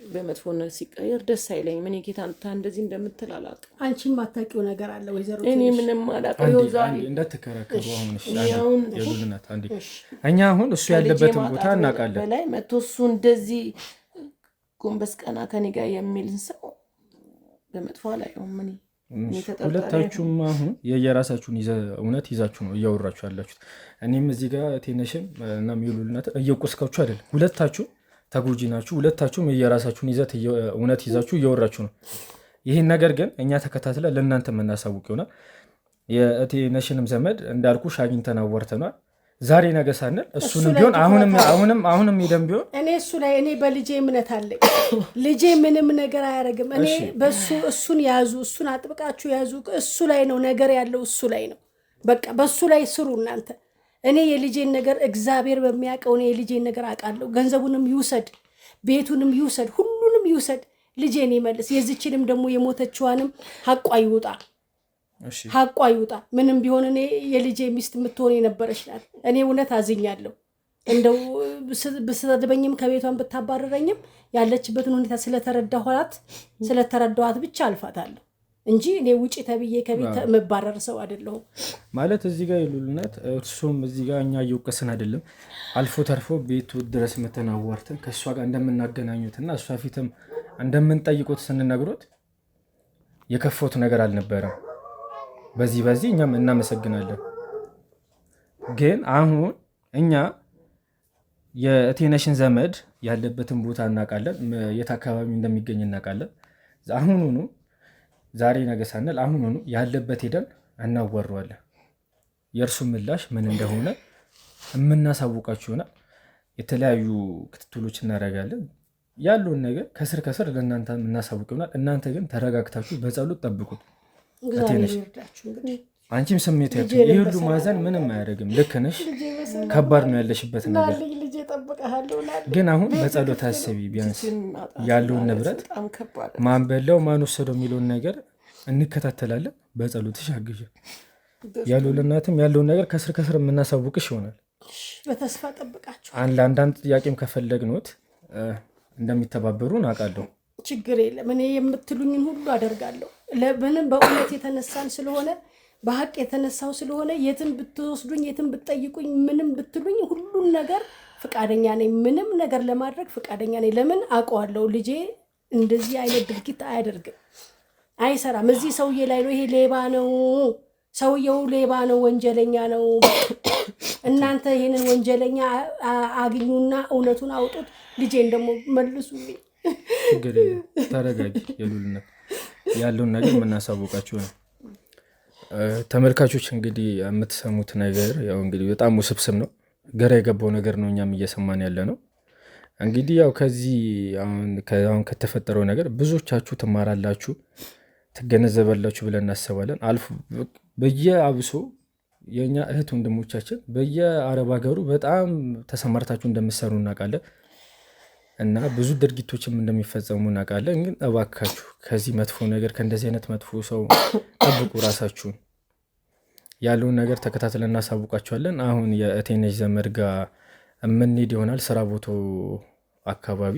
በመጥፎነት ሲቀየር ደስ አይለኝም። እኔ ጌታ እንደዚህ እንደምትል አላውቅም። አንቺ የማታውቂው ነገር አለ ወይዘሮ። እኔ ምንም አላውቅም። ይኸው ዛሬ እንዳትከራከሩ አሁን እኛ አሁን እሱ ያለበትን ቦታ እናውቃለን። በላይ መቶ እሱ እንደዚህ ጎንበስ ቀና ከኔ ጋር የሚልን ሰው በመጥፎ አላየውም። እኔ ሁለታችሁም አሁን የየራሳችሁን እውነት ይዛችሁ ነው እያወራችሁ ያላችሁት። እኔም እዚህ ጋር ቴነሽም እና የሚሉልናት እየቆስካችሁ አይደለም። ሁለታችሁ ተጎጂ ናችሁ። ሁለታችሁም የየራሳችሁን ይዘት እውነት ይዛችሁ እያወራችሁ ነው። ይህን ነገር ግን እኛ ተከታትለን ለእናንተ የምናሳውቅ ይሆናል። የእቴነሽንም ዘመድ እንዳልኩሽ አግኝተን አዋርተናል። ዛሬ ነገ ሳንል እሱንም ቢሆን አሁንም አሁንም አሁንም ሄደን ቢሆን እኔ እሱ ላይ እኔ በልጄ እምነት አለኝ። ልጄ ምንም ነገር አያደርግም። እኔ በሱ እሱን ያዙ፣ እሱን አጥብቃችሁ ያዙ። እሱ ላይ ነው ነገር ያለው፣ እሱ ላይ ነው። በቃ በሱ ላይ ስሩ እናንተ። እኔ የልጄን ነገር እግዚአብሔር በሚያውቀው እኔ የልጄን ነገር አውቃለሁ። ገንዘቡንም ይውሰድ፣ ቤቱንም ይውሰድ፣ ሁሉንም ይውሰድ፣ ልጄን ይመልስ። የዚችንም ደግሞ የሞተችዋንም ሀቋ ይውጣ ሀቋ ይውጣ። ምንም ቢሆን እኔ የልጄ ሚስት የምትሆን የነበረች ናት። እኔ እውነት አዝኛለሁ። እንደው ብትሰድበኝም ከቤቷን ብታባረረኝም ያለችበትን ሁኔታ ስለተረዳኋት ብቻ አልፋታለሁ እንጂ እኔ ውጪ ተብዬ ከቤት የምባረር ሰው አይደለሁም። ማለት እዚህ ጋር የሉልነት እርሱም እዚህ ጋር እኛ እየወቀስን አይደለም። አልፎ ተርፎ ቤቱ ድረስ መተን አዋርተን ከእሷ ጋር እንደምናገናኙትና እሷ ፊትም እንደምንጠይቁት ስንነግሮት የከፈቱ ነገር አልነበረም። በዚህ በዚህ እኛም እናመሰግናለን። ግን አሁን እኛ የእቴነሽን ዘመድ ያለበትን ቦታ እናውቃለን፣ የት አካባቢ እንደሚገኝ እናውቃለን። አሁኑኑ ዛሬ ነገ ሳንል አሁኑኑ ያለበት ሄደን እናዋረዋለን። የእርሱ ምላሽ ምን እንደሆነ የምናሳውቃችሁ ይሆናል። የተለያዩ ክትትሎች እናደርጋለን። ያለውን ነገር ከስር ከስር ለእናንተ የምናሳውቅ ይሆናል። እናንተ ግን ተረጋግታችሁ በጸሎት ጠብቁት። እግዚአብሔር ይርዳችሁ። እንግዲህ አንቺም ስሜት ያቱ ይህ ሁሉ ማዘን ምንም አያደርግም። ልክ ነሽ። ከባድ ነው ያለሽበት ነገር፣ ናልኝ ልጄ እጠብቅሃለሁ። ናልኝ ግን አሁን በጸሎት አስቢ። ቢያንስ ልጅን ማጣት ያለውን ማለት ንብረት በጣም ከባድ ማን በላው ማን ወሰደው የሚለውን ነገር እንከታተላለን። በጸሎትሽ አግዥ። ያለውን እናትም ያለውን ነገር ከስር ከስር የምናሳውቅሽ ይሆናል። በተስፋ ጠብቃችሁ። ለአንዳንድ ጥያቄም ከፈለግኖት እንደሚተባበሩ አውቃለሁ። ችግር የለም። እኔ የምትሉኝን ሁሉ አደርጋለሁ። ለምንም በእውነት የተነሳን ስለሆነ በሀቅ የተነሳው ስለሆነ የትም ብትወስዱኝ፣ የትም ብትጠይቁኝ፣ ምንም ብትሉኝ ሁሉን ነገር ፍቃደኛ ነኝ። ምንም ነገር ለማድረግ ፍቃደኛ ነኝ። ለምን አውቀዋለሁ፣ ልጄ እንደዚህ አይነት ድርጊት አያደርግም፣ አይሰራም። እዚህ ሰውዬ ላይ ነው። ይሄ ሌባ ነው፣ ሰውየው ሌባ ነው፣ ወንጀለኛ ነው። እናንተ ይህንን ወንጀለኛ አግኙና እውነቱን አውጡት፣ ልጄን ደግሞ መልሱልኝ። ችግር የለም፣ ተረጋጊ። የሉልነት ያለውን ነገር የምናሳውቃችሁ ነው። ተመልካቾች እንግዲህ የምትሰሙት ነገር ያው እንግዲህ በጣም ውስብስብ ነው፣ ግራ የገባው ነገር ነው። እኛም እየሰማን ያለ ነው። እንግዲህ ያው ከዚህ አሁን ከተፈጠረው ነገር ብዙዎቻችሁ ትማራላችሁ፣ ትገነዘባላችሁ ብለን እናስባለን። አልፎ በየአብሶ የእኛ እህት ወንድሞቻችን በየአረብ ሀገሩ በጣም ተሰማርታችሁ እንደምትሰሩ እናውቃለን እና ብዙ ድርጊቶችም እንደሚፈጸሙ እናውቃለን። ግን እባካችሁ ከዚህ መጥፎ ነገር ከእንደዚህ አይነት መጥፎ ሰው ጠብቁ ራሳችሁን። ያለውን ነገር ተከታትለን እናሳውቃችኋለን። አሁን የእቴነሽ ዘመድ ጋር የምንሄድ ይሆናል፣ ስራ ቦታው አካባቢ።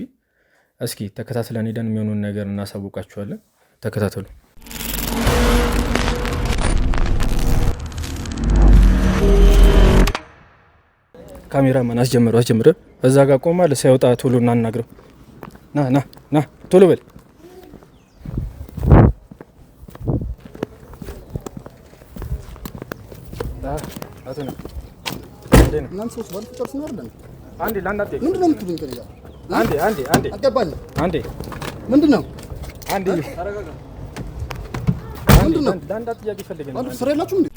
እስኪ ተከታትለን ሄደን የሚሆነውን ነገር እናሳውቃችኋለን። ተከታተሉ። ካሜራማን አስጀምረው አስጀምረው። እዛ ጋር ቆማል። ሳይወጣ ቶሎ እናናግረው። ና ና ና ቶሎ በል። እናንተ ሰዎች ባለፈው ጨርሰን አይደል እንዴ? አንዴ ለአንድ ጥያቄ ምንድን ነው የምትሉኝ? ከእኔ ጋር አንዴ አንዴ አንዴ አልገባኝም። አንዴ ምንድን ነው አንዴ ምንድን ነው? ለአንድ ጥያቄ ፈልገን ነው። ባለፈው ስራ የላችሁም እንዴ?